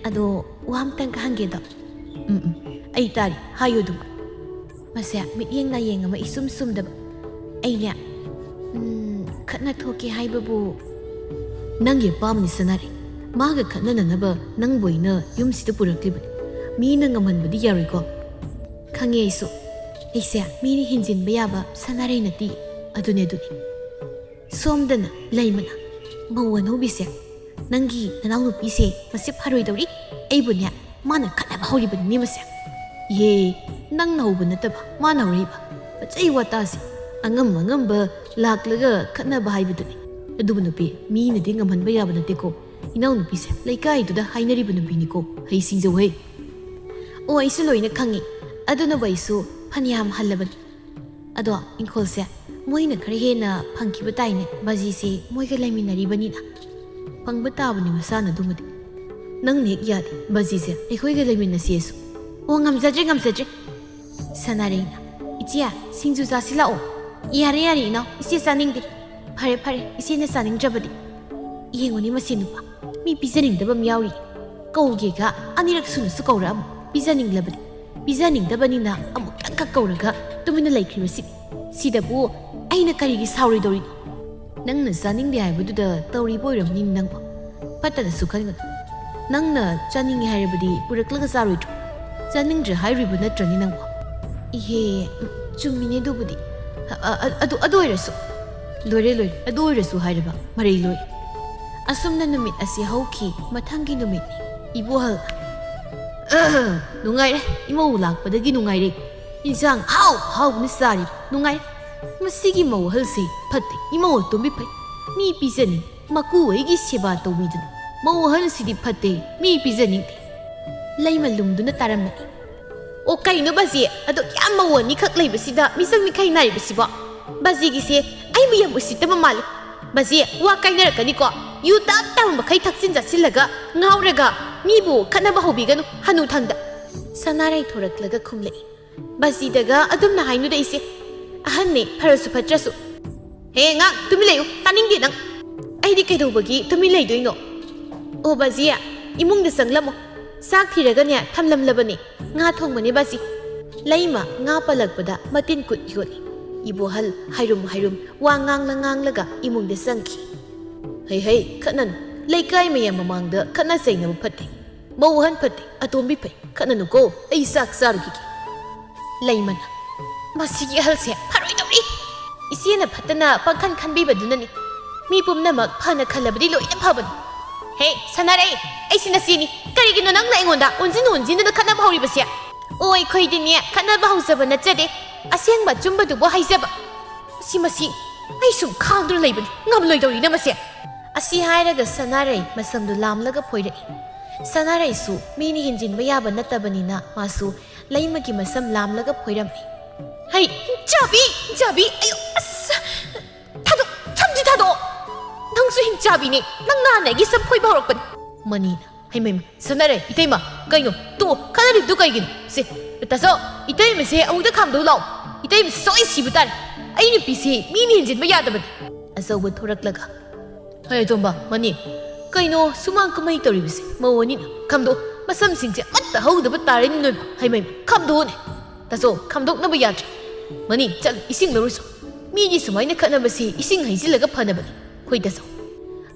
"ꯑꯗꯣ, ꯋꯥ ꯑꯝꯇꯪꯒ ꯍꯪꯒꯦꯗꯣ꯫" "ꯎꯝ, ꯎꯝ, ꯑꯩ ꯇꯥꯔꯤ, ꯍꯥꯏꯌꯨ ꯑꯗꯨꯝ꯫" ꯃꯁꯦ ꯃꯤꯠꯌꯦꯡ ꯅꯥꯌꯦꯡ ꯑꯃ ꯏꯁꯨꯝ ꯁꯨꯝꯗꯕ꯫ ꯑꯩꯅꯦ, ꯎꯝ, ꯈꯠꯅ ꯊꯣꯛꯀꯦ ꯍꯥꯏꯕꯕꯨ, ꯅꯪꯒꯤ ꯑꯄꯥꯝꯕꯅꯤ ꯁꯅꯥꯔꯩ꯫ ꯃꯥꯒ ꯈꯠꯅꯅꯅꯕ ꯅꯪꯕꯨ ꯑꯩꯅ ꯌꯨꯝꯁꯤꯗ ꯄꯨꯔꯛꯂꯤꯕꯅꯤ꯫ ꯃꯤꯅ ꯉꯝꯍꯟꯕꯗꯤ ꯌꯥꯔꯣꯏꯀꯣ꯫ ꯈꯪꯉꯦ ꯑꯩꯁꯨ꯫ ꯑꯩꯁꯦ ꯃꯤꯅ ꯍꯦꯟꯖꯤꯟꯕ ꯌꯥꯕ ꯁꯅꯥꯔꯩ ꯅꯠꯇꯦ꯫ ꯑꯗꯨꯅꯦ, ꯑꯗꯨꯅꯦ꯫ ꯁꯣꯝꯗꯅ ꯂꯩꯃꯅ, "ꯃꯧ ꯑꯅꯧꯕꯤꯁꯦ, ꯅꯪꯒꯤ ꯅꯅꯥꯎꯅꯨꯄꯤꯁꯦ ꯃꯁꯤ ꯐꯔꯣꯏꯗꯧꯔꯤ꯫ ꯑꯩꯕꯨꯅꯦ, ꯃꯥꯅ ꯈꯠꯅꯕ ꯍꯧꯔꯤꯕꯅꯤꯅꯦ ꯃꯁꯦ꯫" "ꯌꯦ, ꯅꯪꯅ ꯍꯧꯕ ꯅꯠꯇꯕ, ꯃꯥꯅ ꯍꯧꯔꯛꯏꯕ꯫ ꯐꯖꯩ ꯋꯥꯇꯥꯁꯦ꯫ ꯑꯉꯝ ꯑꯉꯝꯕ ꯂꯥꯛꯂꯒ ꯈꯠꯅꯕ ꯍꯥꯏꯕꯗꯨꯅꯤ꯫ ꯑꯗꯨꯕꯨ ꯅꯨꯄꯤ, ꯃꯤꯅꯗꯤ ꯉꯝꯍꯟꯕ ꯌꯥꯕ ꯅꯠꯇꯦꯀꯣ꯫ ꯏꯅꯥꯎꯅꯨꯄꯤꯁꯦ ꯂꯩꯀꯥꯏꯗꯨꯗ ꯍꯥꯏꯅꯔꯤꯕ ꯅꯨꯄꯤꯅꯤꯀꯣ, ꯍꯩ ꯁꯤꯡꯖꯧꯍꯦ꯫" "ꯑꯣ, ꯑꯩꯁꯨ ꯂꯣꯏꯅ ꯈꯪꯉꯤ꯫ ꯑꯗꯨꯅꯕꯨ ꯑꯩꯁꯨ ꯐꯅꯌꯥꯝ ꯍꯜꯂꯕꯅꯤ꯫ ꯑꯗꯣ ꯏꯪꯈꯣꯜꯁꯦ ꯃꯣꯏꯅ ꯈꯔ ꯍꯦꯟꯅ ꯐꯪꯈꯤꯕ ꯇꯥꯏꯅꯦ, ꯕꯥꯖꯤꯁꯦ ꯃꯣꯏꯒ ꯂꯩꯃꯤꯟꯅꯔꯤꯕꯅꯤꯅ꯫" "ꯐꯪꯕ ꯇꯥꯕꯅꯤ ꯃꯁꯥꯅ ꯑꯗꯨꯃꯗꯤ꯫ ꯅꯪꯅ ꯍꯦꯛ ꯌꯥꯗꯦ, ꯕꯥꯖꯤꯁꯦ ꯑꯩꯈꯣꯏꯒ ꯂꯩꯃꯤꯟꯅꯁꯦꯁꯨ꯫" "ꯑꯣ, ꯉꯝꯖꯗ꯭ꯔꯦ, ꯉꯝꯖꯗ꯭ꯔꯦ꯫" ꯁꯅꯥꯔꯩꯅ, "ꯏꯆꯦ, ꯁꯤꯡꯖꯨ ꯆꯥꯁꯤ ꯂꯥꯛꯑꯣ꯫" "ꯌꯥꯔꯦ, ꯌꯥꯔꯦ ꯏꯅꯥꯎ, ꯏꯆꯦ ꯆꯥꯅꯤꯡꯗꯦ꯫" "ꯐꯔꯦ, ꯐꯔꯦ, ꯏꯆꯦꯅ ꯆꯥꯅꯤꯡꯗ꯭ꯔꯕꯗꯤ꯫" ꯌꯦꯡꯉꯨꯅꯦ ꯃꯁꯤ ꯅꯨꯄꯥ, ꯃꯤ ꯄꯤꯖꯅꯤꯡꯗꯕ ꯑꯃ ꯌꯥꯎꯔꯤ꯫ ꯀꯧꯒꯦꯒ ꯑꯅꯤꯔꯛ ꯁꯨꯅꯁꯨ ꯀꯧꯔꯛꯑꯝꯃꯣ꯫ ꯄꯤꯖꯅꯤꯡꯂꯕꯗꯤ, ꯄꯤꯖꯅꯤꯡꯗꯕꯅꯤꯅ ꯑꯃꯨꯛꯇꯪꯈꯛ ꯀꯧꯔꯒ ꯇꯨꯃꯤꯟꯅ ꯂꯩꯈ꯭ꯔꯤꯕꯁꯤꯗꯤ꯫ ꯁꯤꯗꯕꯨ ꯑꯩꯅ ꯀꯔꯤꯒꯤ ꯁꯥꯎꯔꯣꯏꯗꯧꯔꯤꯅꯣ? ꯅꯪꯅ ꯆꯥꯅꯤꯡꯗꯦ ꯍꯥꯏꯕꯗꯨꯗ ꯇꯧꯔꯤꯕ ꯑꯣꯏꯔꯝꯅꯤ ꯅꯪꯕꯨ꯫ ꯐꯠꯇꯅꯁꯨ ꯈꯟꯒꯅꯨ꯫ ꯅꯪꯅ ꯆꯥꯅꯤꯡꯉꯦ ꯍꯥꯏꯔꯕꯗꯤ ꯄꯨꯔꯛꯂꯒ ꯆꯥꯔꯣꯏꯗ꯭ꯔꯣ? ꯆꯥꯅꯤꯡꯗ꯭ꯔꯦ ꯍꯥꯏꯔꯤꯕ ꯅꯠꯇ꯭ꯔꯅꯤ ꯅꯪꯕꯨ? ꯏꯍꯦ, ꯎꯝ, ꯆꯨꯝꯃꯤꯅꯦ ꯑꯗꯨꯕꯨꯗꯤ꯫ ꯑ, ꯑ, ꯑ, ꯑꯗꯨ, ꯑꯗꯨ ꯑꯣꯏꯔꯁꯨ꯫ ꯂꯣꯏꯔꯦ, ꯂꯣꯏꯔꯦ꯫ ꯑꯗꯨ ꯑꯣꯏꯔꯁꯨ ꯍꯥꯏꯔꯕ ꯃꯔꯩ ꯂꯣꯏ꯫ ꯑꯁꯨꯝꯅ ꯅꯨꯃꯤꯠ ꯑꯁꯤ ꯍꯧꯈꯤ꯫ ꯃꯊꯪꯒꯤ ꯅꯨꯃꯤꯠꯅꯤ꯫ ꯏꯕꯣꯍꯜ, "ꯑꯍ, ꯅꯨꯡꯉꯥꯏꯔꯦ꯫ ꯏꯃꯧ ꯂꯥꯛꯄꯗꯒꯤ ꯅꯨꯡꯉꯥꯏꯔꯦ꯫ ꯏꯟꯁꯥꯡ ꯍꯥꯎ ꯍꯥꯎꯕꯅ ꯆꯥꯔꯤꯕ꯫ ꯅꯨꯡꯉꯥꯏꯔꯦ꯫ ꯃꯁꯤꯒꯤ ꯃꯧ ꯑꯍꯜꯁꯤ ꯐꯠꯇꯦ꯫ ꯏꯃꯧ ꯑꯇꯣꯝꯕꯤ ꯐꯩ꯫ ꯃꯤ ꯄꯤꯖꯅꯤꯡ꯫ ꯃꯀꯨ ꯑꯩꯒꯤ ꯁꯦꯕꯥ ꯇꯧꯕꯤꯗꯨꯅ꯫ ꯃꯧ ꯑꯍꯜꯁꯤꯗꯤ ꯐꯠꯇꯦ꯫ ꯃꯤ ꯄꯤꯖꯅꯤꯡꯗꯦ꯫" ꯂꯩꯃ ꯂꯨꯝꯗꯨꯅ ꯇꯥꯔꯝꯃꯤ꯫ "ꯑꯣ, ꯀꯩꯅꯣ ꯕꯥꯖꯤ? ꯑꯗꯨꯛ ꯌꯥꯝ ꯃꯧ ꯑꯅꯤꯈꯛ ꯂꯩꯕꯁꯤꯗ ꯃꯤꯆꯪ ꯃꯤꯈꯥꯏ ꯅꯥꯏꯔꯤꯕꯁꯤꯕꯣ? ꯕꯥꯖꯤꯒꯤꯁꯦ ꯑꯩꯕꯨ ꯌꯥꯝ ꯎꯁꯤꯠꯇꯕ ꯃꯥꯜꯂꯤ꯫ ꯕꯥꯖꯤ, ꯋꯥ ꯀꯥꯏꯅꯔꯛꯀꯅꯤꯀꯣ꯫ ꯌꯨ ꯇꯞ ꯇꯥꯕ ꯃꯈꯩ ꯊꯛꯆꯤꯟ ꯆꯥꯁꯤꯜꯂꯒ ꯉꯥꯎꯔꯒ ꯃꯤꯕꯨ ꯈꯠꯅꯕ ꯍꯧꯕꯤꯒꯅꯨ ꯍꯅꯨꯊꯪꯗ꯫" ꯁꯅꯥꯔꯩ ꯊꯣꯔꯛꯂꯒ ꯈꯨꯝꯂꯛꯏ꯫ "ꯕꯥꯖꯤꯗꯒ ꯑꯗꯨꯝꯅ ꯍꯥꯏꯅꯨꯗ ꯏꯆꯦ꯫ ꯑꯍꯟꯅꯦ, ꯐꯔꯁꯨ ꯐꯠꯇ꯭ꯔꯁꯨ꯫" "ꯍꯦ, ꯉꯥꯛ ꯇꯨꯃꯤꯟ ꯂꯩꯌꯨ, ꯇꯥꯅꯤꯡꯗꯦ ꯅꯪ꯫ ꯑꯩꯗꯤ ꯀꯩꯗꯧꯕꯒꯤ ꯇꯨꯃꯤꯟ ꯂꯩꯗꯣꯏꯅꯣ? ꯑꯣ ꯕꯥꯖꯤ, ꯏꯃꯨꯡꯗ ꯆꯪꯂꯝꯃꯣ꯫ ꯆꯥꯛ ꯊꯤꯔꯒꯅꯦ ꯊꯝꯂꯝꯂꯕꯅꯦ꯫ ꯉꯥ ꯊꯣꯡꯕꯅꯦ ꯕꯥꯖꯤ꯫" ꯂꯩꯃ ꯉꯥ ꯄꯜꯂꯛꯄꯗ ꯃꯇꯤꯟ ꯀꯨꯠ ꯌꯣꯠꯂꯤ꯫ ꯏꯕꯣꯍꯜ ꯍꯥꯏꯔꯨꯝ ꯍꯥꯏꯔꯨꯝ ꯋꯥ ꯉꯥꯡꯂ ꯉꯥꯡꯂꯒ ꯏꯃꯨꯡꯗ ꯆꯪꯈꯤ꯫ "ꯍꯩ ꯍꯩ, ꯈꯠꯅꯅꯨ꯫ ꯂꯩꯀꯥꯏ ꯃꯌꯥꯝ ꯃꯃꯥꯡꯗ ꯈꯠꯅ ꯆꯩꯅꯕ ꯐꯠꯇꯦ꯫ ꯃꯧ ꯑꯍꯟ ꯐꯠꯇꯦ, ꯑꯇꯣꯝꯕꯤ ꯐꯩ꯫ ꯈꯠꯅꯅꯨꯀꯣ, ꯑꯩ ꯆꯥꯛ ꯆꯥꯔꯨꯈꯤꯒꯦ꯫" ꯂꯩꯃꯅ, "ꯃꯁꯤꯒꯤ ꯑꯍꯜꯁꯦ ꯐꯔꯣꯏꯗꯧꯔꯤ꯫ ꯏꯆꯦꯅ ꯐꯠꯇꯅ ꯄꯪꯈꯟ ꯈꯟꯕꯤꯕꯗꯨꯅꯅꯤ꯫ ꯃꯤ ꯄꯨꯝꯅꯃꯛ ꯐꯅ ꯈꯜꯂꯕꯗꯤ ꯂꯣꯏꯅ ꯐꯕꯅꯤ꯫ ꯍꯦ, ꯁꯥꯟꯅꯔꯩ, ꯑꯩꯁꯤ ꯅꯆꯦꯅꯤ꯫ ꯀꯔꯤꯒꯤꯅꯣ ꯅꯪꯅ ꯑꯩꯉꯣꯟꯗ ꯑꯣꯟꯁꯤꯟ ꯑꯣꯟꯁꯤꯟꯗꯅ ꯈꯠꯅꯕ ꯍꯧꯔꯤꯕꯁꯦ?" "ꯑꯣ, ꯑꯩꯈꯣꯏꯗꯤꯅꯦ ꯈꯠꯅꯕ ꯍꯧꯖꯕ ꯅꯠꯆꯗꯦ, ꯑꯁꯦꯡꯕ ꯑꯆꯨꯝꯕꯗꯨꯕꯨ ꯍꯥꯏꯖꯕ꯫ ꯃꯁꯤ, ꯃꯁꯤ, ꯑꯩ ꯁꯨꯝ ꯈꯥꯡꯗꯨꯅ ꯂꯩꯕꯅꯤ, ꯉꯝꯂꯣꯏꯗꯧꯔꯤꯅ ꯃꯁꯦ꯫" ꯑꯁꯤ ꯍꯥꯏꯔꯒ ꯁꯅꯥꯔꯩ ꯃꯁꯝꯗꯨ ꯂꯥꯝꯂꯒ ꯐꯣꯏꯔꯛꯏ꯫ ꯁꯅꯥꯔꯩꯁꯨ ꯃꯤꯅ ꯍꯦꯟꯖꯤꯟꯕ ꯌꯥꯕ ꯅꯠꯇꯕꯅꯤꯅ ꯃꯥꯁꯨ ꯂꯩꯃꯒꯤ ꯃꯁꯝ ꯂꯥꯝꯂꯒ ꯐꯣꯏꯔꯝꯃꯤ꯫ "ꯍꯩ, ꯍꯤꯡꯆꯥꯕꯤ, ꯍꯤꯡꯆꯥꯕꯤ, ꯑꯌꯣ, ꯑꯁ! ꯊꯥꯗꯣꯛ, ꯁꯝꯁꯤ ꯊꯥꯗꯣꯛꯑꯣ! ꯅꯪꯁꯨ ꯍꯤꯡꯆꯥꯕꯤꯅꯦ, ꯅꯪ ꯅꯍꯥꯟ ꯑꯩꯒꯤ ꯁꯝ ꯐꯣꯏꯕ ꯍꯧꯔꯛꯄꯅꯤ꯫" ꯃꯅꯤꯅ, "ꯍꯩꯃꯩꯃ, ꯁꯅꯥꯔꯩ, ꯏꯇꯩꯃ, ꯀꯩꯅꯣ? ꯇꯣꯛꯑꯣ, ꯈꯠꯅꯔꯤꯕꯗꯨ ꯀꯩꯒꯤꯅꯣ? ꯁꯦ, ꯇꯥꯆꯧ, ꯏꯇꯩꯃꯁꯦ ꯑꯃꯨꯛꯇ ꯈꯥꯝꯗꯣꯛꯎ ꯂꯥꯛꯑꯣ꯫ ꯏꯇꯩꯃꯁꯦ ꯁꯣꯏ ꯁꯤꯕ ꯇꯥꯔꯦ꯫ ꯑꯩ ꯅꯨꯄꯤꯁꯦ ꯃꯤꯅ ꯍꯦꯟꯖꯤꯟꯕ ꯌꯥꯗꯕꯅꯤ꯫" ꯑꯆꯧꯕ ꯊꯣꯔꯛꯂꯒ, "ꯍꯩ, ꯑꯇꯣꯝꯕ, ꯃꯅꯤ, ꯀꯩꯅꯣ ꯁꯨꯃꯥꯡ ꯀꯨꯝꯍꯩ ꯇꯧꯔꯤꯕꯁꯦ? ꯃꯧ ꯑꯅꯤꯅ ꯈꯥꯝꯗꯣꯛꯑꯣ, ꯃꯁꯝꯁꯤꯡꯁꯦ ꯑꯃꯠꯇ ꯍꯧꯗꯕ ꯇꯥꯔꯦꯅꯦ ꯅꯣꯏꯕꯨ꯫ ꯍꯩꯃꯩꯃ, ꯈꯥꯝꯗꯣꯛꯑꯣꯅꯦ꯫ ꯇꯥꯆꯧ, ꯈꯥꯝꯗꯣꯛꯅꯕ ꯌꯥꯗ꯭ꯔꯦ꯫ ꯃꯅꯤ, ꯆꯠꯂꯨ, ꯏꯁꯤꯡ ꯂꯧꯔꯨꯆꯣ꯫ ꯃꯤꯗꯤ ꯁꯨꯃꯥꯏꯅ ꯈꯠꯅꯕꯁꯦ ꯏꯁꯤꯡ ꯍꯩꯖꯤꯜꯂꯒ ꯐꯅꯕꯅꯤ꯫ ꯍꯣꯏ, ꯇꯥꯆꯧ꯫"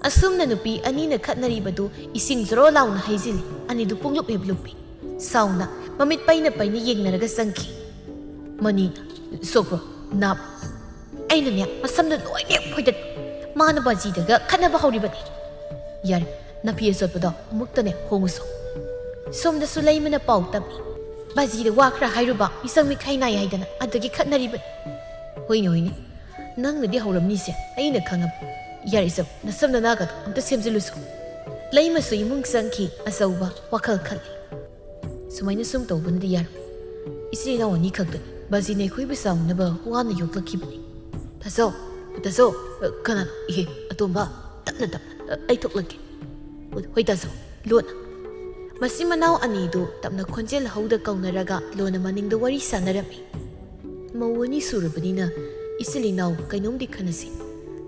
ꯑꯁꯨꯝꯅ ꯅꯨꯄꯤ ꯑꯅꯤꯅ ꯈꯠꯅꯔꯤꯕꯗꯨ ꯏꯁꯤꯡ ꯖꯣꯔꯣ ꯂꯥꯎꯅ ꯍꯩꯖꯤꯜꯂꯤ꯫ ꯑꯅꯤꯗꯨ ꯄꯨꯡꯂꯨꯞ ꯍꯦꯛ ꯂꯨꯞꯄꯤ꯫ ꯁꯥꯎꯅ ꯃꯃꯤꯠ ꯄꯩꯅ ꯄꯩꯅ ꯌꯦꯡꯅꯔꯒ ꯆꯪꯈꯤ꯫ ꯃꯅꯤꯅ, "ꯁꯣꯛꯄ꯭ꯔꯣ? ꯅꯥꯕ꯭ꯔꯣ?" ꯑꯩꯅꯅꯦ ꯃꯁꯝꯗ ꯂꯣꯏꯅ ꯐꯣꯏꯗꯠꯄ꯫ ꯃꯥꯅ ꯕꯥꯖꯤꯗꯒ ꯈꯠꯅꯕ ꯍꯧꯔꯤꯕꯅꯤ꯫ ꯌꯥꯔꯦ, ꯅꯥꯄꯤ ꯑꯆꯣꯠꯄꯗꯣ ꯑꯃꯨꯛꯇꯅꯦ ꯍꯣꯡꯉꯨꯁꯣ꯫ ꯁꯣꯝꯗꯁꯨ ꯂꯩꯃꯅ ꯄꯥꯎ ꯇꯝꯃꯤ꯫ ꯕꯥꯖꯤꯗ ꯋꯥ ꯈꯔ ꯍꯥꯏꯔꯨꯕ, ꯃꯤꯆꯪ ꯃꯤꯈꯥꯏ ꯅꯥꯏ ꯍꯥꯏꯗꯅ ꯑꯗꯨꯒꯤ ꯈꯠꯅꯔꯤꯕꯅꯤ꯫ ꯍꯣꯏꯅꯦ, ꯍꯣꯏꯅꯦ, ꯅꯪꯅꯗꯤ ꯍꯧꯔꯝꯅꯤꯁꯦ ꯑꯩꯅ ꯈꯪꯉꯕ꯫ ꯌꯥꯔꯦ ꯆꯧ, ꯅꯁꯝ ꯅꯅꯥꯒꯗꯣ ꯑꯝꯇ ꯁꯦꯝꯖꯤꯜꯂꯨꯁꯣ꯫ ꯂꯩꯃꯁꯨ ꯏꯃꯨꯡ ꯆꯪꯈꯤ, ꯑꯆꯧꯕ ꯋꯥꯈꯜ ꯈꯜꯂꯤ꯫ ꯁꯨꯃꯥꯏꯅ ꯁꯨꯝ ꯇꯧꯕꯅꯗꯤ ꯌꯥꯔꯣꯏ꯫ ꯏꯆꯤꯜ ꯏꯅꯥꯎ ꯑꯅꯤꯈꯛꯇꯅꯤ꯫ ꯕꯥꯖꯤꯅ ꯑꯩꯈꯣꯏꯕꯨ ꯆꯥꯎꯅꯕ ꯋꯥꯅ ꯌꯣꯛꯂꯛꯈꯤꯕꯅꯤ꯫ ꯇꯥꯆꯧ, ꯇꯥꯆꯧ, ꯑ, ꯀꯅꯥꯅꯣ? ꯏꯍꯦ, ꯑꯇꯣꯝꯕ, ꯇꯞꯅ, ꯇꯞꯅ, ꯑ, ꯑꯩ ꯊꯣꯛꯂꯛꯀꯦ꯫ ꯍꯣꯏ, ꯇꯥꯆꯧ, ꯂꯣꯟꯅ꯫ ꯃꯆꯤꯟ ꯃꯅꯥꯎ ꯑꯅꯤꯗꯨ ꯇꯞꯅ ꯈꯣꯟꯖꯦꯜ ꯍꯧꯗ ꯀꯧꯅꯔꯒ ꯂꯣꯟꯅ ꯃꯅꯤꯡꯗ ꯋꯥꯔꯤ ꯁꯥꯟꯅꯔꯝꯃꯤ꯫ ꯃꯧ ꯑꯅꯤ ꯁꯨꯔꯕꯅꯤꯅ ꯏꯆꯤꯜ ꯏꯅꯥꯎ ꯀꯩꯅꯣꯝꯗꯤ ꯈꯟꯅꯁꯤ꯫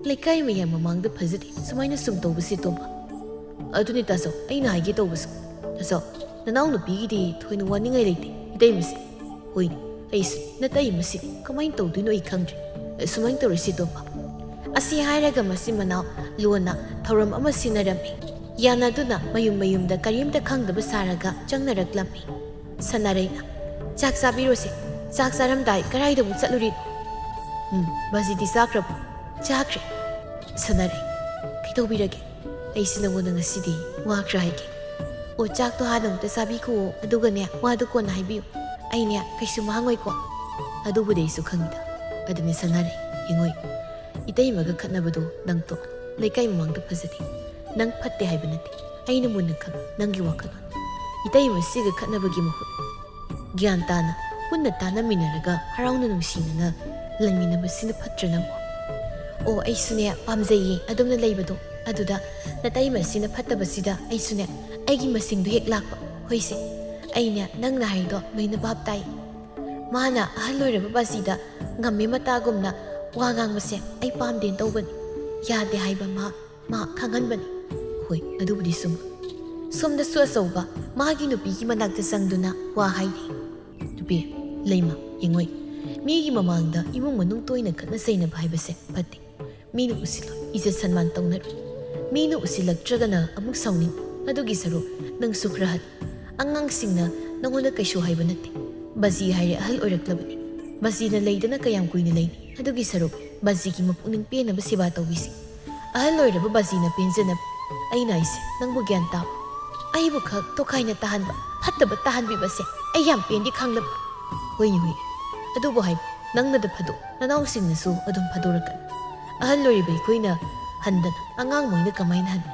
ꯂꯩꯀꯥꯏ ꯃꯌꯥꯝ ꯃꯃꯥꯡꯗ ꯐꯖꯗꯦ ꯁꯨꯃꯥꯏꯅ ꯁꯨꯝ ꯇꯧꯕꯁꯦ, ꯇꯣꯝꯕ꯫ ꯑꯗꯨꯅꯤ ꯇꯥꯆꯧ, ꯑꯩꯅ ꯍꯥꯏꯒꯦ ꯇꯧꯕꯁꯨ꯫ ꯇꯥꯆꯧ, ꯅꯅꯥꯎ ꯅꯨꯄꯤꯒꯤꯗꯤ ꯊꯣꯏꯅ ꯋꯥꯅꯤꯡꯉꯥꯏ ꯂꯩꯇꯦ, ꯏꯇꯩꯃꯁꯦ꯫ ꯍꯣꯏꯅꯦ, ꯑꯩꯁꯨ ꯅꯇꯩꯃꯁꯤꯗꯤ ꯀꯃꯥꯏꯅ ꯇꯧꯗꯣꯏꯅꯣ ꯑꯩ ꯈꯪꯗ꯭ꯔꯦ꯫ ꯑ, ꯁꯨꯃꯥꯏꯅ ꯇꯧꯔꯁꯤ, ꯇꯣꯝꯕ꯫ ꯑꯁꯤ ꯍꯥꯏꯔꯒ ꯃꯆꯤꯟ ꯃꯅꯥꯎ ꯂꯣꯟꯅ ꯊꯧꯔꯝ ꯑꯃ ꯁꯤꯟꯅꯔꯝꯃꯤ꯫ ꯌꯥꯅꯗꯨꯅ ꯃꯌꯨꯝ ꯃꯌꯨꯝꯗ ꯀꯔꯤꯝꯇ ꯈꯪꯗꯕ ꯁꯥꯔꯒ ꯆꯪꯅꯔꯛꯂꯝꯃꯤ꯫ ꯁꯅꯥꯔꯩꯅ, "ꯆꯥꯛ ꯆꯥꯕꯤꯔꯣꯁꯦ꯫ ꯆꯥꯛ ꯆꯥꯔꯝꯗꯥꯏ ꯀꯔꯥꯏꯗ ꯑꯃꯨꯛ ꯆꯠꯂꯨꯔꯤꯅꯣ?" "ꯎꯝ, ꯕꯥꯖꯤꯗꯤ ꯆꯥꯈ꯭ꯔꯕꯣ?" "ꯆꯥꯈ꯭ꯔꯦ꯫" ꯁꯅꯥꯔꯩ, "ꯀꯩꯗꯧꯕꯤꯔꯒꯦ? ꯑꯩꯁꯤ ꯅꯉꯣꯟꯗ ꯉꯁꯤꯗꯤ ꯋꯥ ꯈꯔ ꯍꯥꯏꯒꯦ꯫ ꯑꯣ, ꯆꯥꯛꯇꯣ ꯍꯥꯟꯅ ꯑꯃꯨꯛꯇ ꯆꯥꯕꯤꯈꯣꯋꯣ, ꯑꯗꯨꯒꯅꯦ, ꯋꯥꯗꯣ ꯀꯣꯟꯅ ꯍꯥꯏꯕꯤꯌꯨ꯫ ꯑꯩꯅꯦ ꯀꯩꯁꯨ ꯃꯥꯡꯉꯣꯏꯀꯣ꯫" "ꯑꯗꯨꯕꯨꯗꯤ ꯑꯩꯁꯨ ꯈꯪꯉꯤꯗ꯫ ꯑꯗꯨꯅꯦ ꯁꯅꯥꯔꯩ, ꯌꯦꯡꯉꯣꯏ, ꯏꯇꯩꯃꯒ ꯈꯠꯅꯕꯗꯣ ꯅꯪ ꯇꯣꯛꯑꯣ꯫ ꯂꯩꯀꯥꯏ ꯃꯃꯥꯡꯗ ꯐꯖꯗꯦ꯫ ꯅꯪ ꯐꯠꯇꯦ ꯍꯥꯏꯕ ꯅꯠꯇꯦ꯫ ꯑꯩꯅ ꯃꯨꯟꯅ ꯈꯪꯉꯤ ꯅꯪꯒꯤ ꯋꯥꯈꯜꯂꯣꯟ꯫ ꯏꯇꯩꯃꯁꯤꯒ ꯈꯠꯅꯕꯒꯤ ꯃꯍꯨꯠ ꯒ꯭ꯌꯥꯟ ꯇꯥꯅ ꯄꯨꯟꯅ ꯇꯥꯟꯅꯃꯤꯟꯅꯔꯒ ꯍꯔꯥꯎꯅ ꯅꯨꯡꯁꯤꯅꯅ ꯂꯩꯃꯤꯟꯅꯕꯁꯤꯅ ꯐꯠꯇ꯭ꯔꯅꯦ?" "ꯑꯣ, ꯑꯩꯁꯨꯅꯦ ꯄꯥꯝꯖꯩꯌꯦ ꯑꯗꯨꯝꯅ ꯂꯩꯕꯗꯣ꯫ ꯑꯗꯨꯗ ꯅꯇꯩꯃꯁꯤꯅ ꯐꯠꯇꯕꯁꯤꯗ ꯑꯩꯁꯨꯅꯦ ꯑꯩꯒꯤ ꯃꯁꯤꯡꯗꯣ ꯍꯦꯛ ꯂꯥꯛꯄ꯫ ꯍꯣꯏꯁꯦ, ꯑꯩꯅꯦ ꯅꯪꯅ ꯍꯥꯏꯗꯣ ꯂꯣꯏꯅ ꯚꯥꯞ ꯇꯥꯏ꯫ ꯃꯥꯅ ꯑꯍꯜ ꯑꯣꯏꯔꯕ ꯕꯥꯖꯤꯗ ꯉꯝꯃꯦ ꯃꯇꯥꯒꯨꯝꯅ ꯋꯥ ꯉꯥꯡꯕꯁꯦ ꯑꯩ ꯄꯥꯝꯗꯦꯅ ꯇꯧꯕꯅꯤ꯫ ꯌꯥꯗꯦ ꯍꯥꯏꯕ ꯃꯥ, ꯃꯥ ꯈꯪꯍꯟꯕꯅꯤ꯫" "ꯍꯣꯏ, ꯑꯗꯨꯕꯨꯗꯤ ꯆꯨꯝ꯫" ꯁꯣꯝꯗꯁꯨ ꯑꯆꯧꯕ ꯃꯥꯒꯤ ꯅꯨꯄꯤꯒꯤ ꯃꯅꯥꯛꯇ ꯆꯪꯗꯨꯅ ꯋꯥ ꯍꯥꯏꯔꯤ꯫ "ꯅꯨꯄꯤ, ꯂꯩꯃ, ꯌꯦꯡꯉꯣꯏ, ꯃꯤꯒꯤ ꯃꯃꯥꯡꯗ ꯏꯃꯨꯡ ꯃꯅꯨꯡ ꯇꯣꯏꯅ ꯈꯠꯅ ꯆꯩꯅꯕ ꯍꯥꯏꯕꯁꯦ ꯐꯠꯇꯦ꯫ ꯃꯤꯅ ꯎꯁꯤꯜꯂꯣꯏ, ꯏꯖꯠ ꯁꯟꯃꯥꯟ ꯇꯧꯅꯔꯣꯏ꯫ ꯃꯤꯅ ꯎꯁꯤꯜꯂꯛꯇ꯭ꯔꯒꯅ ꯑꯃꯨꯛ ꯁꯥꯎꯅꯤꯡ꯫ ꯑꯗꯨꯒꯤ ꯁꯔꯨꯛ ꯅꯪꯁꯨ ꯈꯔ ꯍꯟ꯫ ꯑꯉꯥꯡꯁꯤꯡꯅ ꯅꯉꯣꯟꯗ ꯀꯩꯁꯨ ꯍꯥꯏꯕ ꯅꯠꯇꯦ꯫ ꯕꯥꯖꯤ ꯍꯥꯏꯔꯦ ꯑꯍꯜ ꯑꯣꯏꯔꯛꯂꯕꯅꯤ꯫ ꯕꯥꯖꯤꯅ ꯂꯩꯗꯅ ꯀꯌꯥꯝ ꯀꯨꯏꯅ ꯂꯩꯅꯤ? ꯑꯗꯨꯒꯤ ꯁꯔꯨꯛ ꯕꯥꯖꯤꯒꯤ ꯃꯄꯨꯛꯅꯤꯡ ꯄꯦꯟꯅꯕ ꯁꯦꯕꯥ ꯇꯧꯕꯤꯁꯤ꯫ ꯑꯍꯜ ꯑꯣꯏꯔꯕ ꯕꯥꯖꯤꯅ ꯄꯦꯟꯖꯅꯕ꯫ ꯑꯩꯅ ꯍꯥꯏꯁꯦ, ꯅꯪꯕꯨ ꯒ꯭ꯌꯥꯟ ꯇꯥꯕ? ꯑꯩꯕꯨ ꯈꯛ ꯇꯣꯈꯥꯏꯅ ꯇꯥꯍꯟꯕ, ꯐꯠꯇꯕ ꯇꯥꯍꯟꯕꯤꯕꯁꯦ ꯑꯩ ꯌꯥꯝ ꯄꯦꯟꯗꯦ, ꯈꯪꯂꯕ? ꯍꯣꯏꯅꯦ, ꯍꯣꯏꯅꯦ꯫ ꯑꯗꯨꯕꯨ ꯍꯥꯏꯕ, ꯅꯪꯅꯗ ꯐꯥꯗꯣꯛ, ꯅꯅꯥꯎꯁꯤꯡꯅꯁꯨ ꯑꯗꯨꯝ ꯐꯥꯗꯣꯔꯛꯀꯅꯤ꯫ ꯑꯍꯜ ꯑꯣꯏꯔꯤꯕ ꯑꯩꯈꯣꯏꯅ ꯍꯟꯗꯅ ꯑꯉꯥꯡ ꯃꯣꯏꯅ ꯀꯃꯥꯏꯅ ꯍꯟꯅꯤ?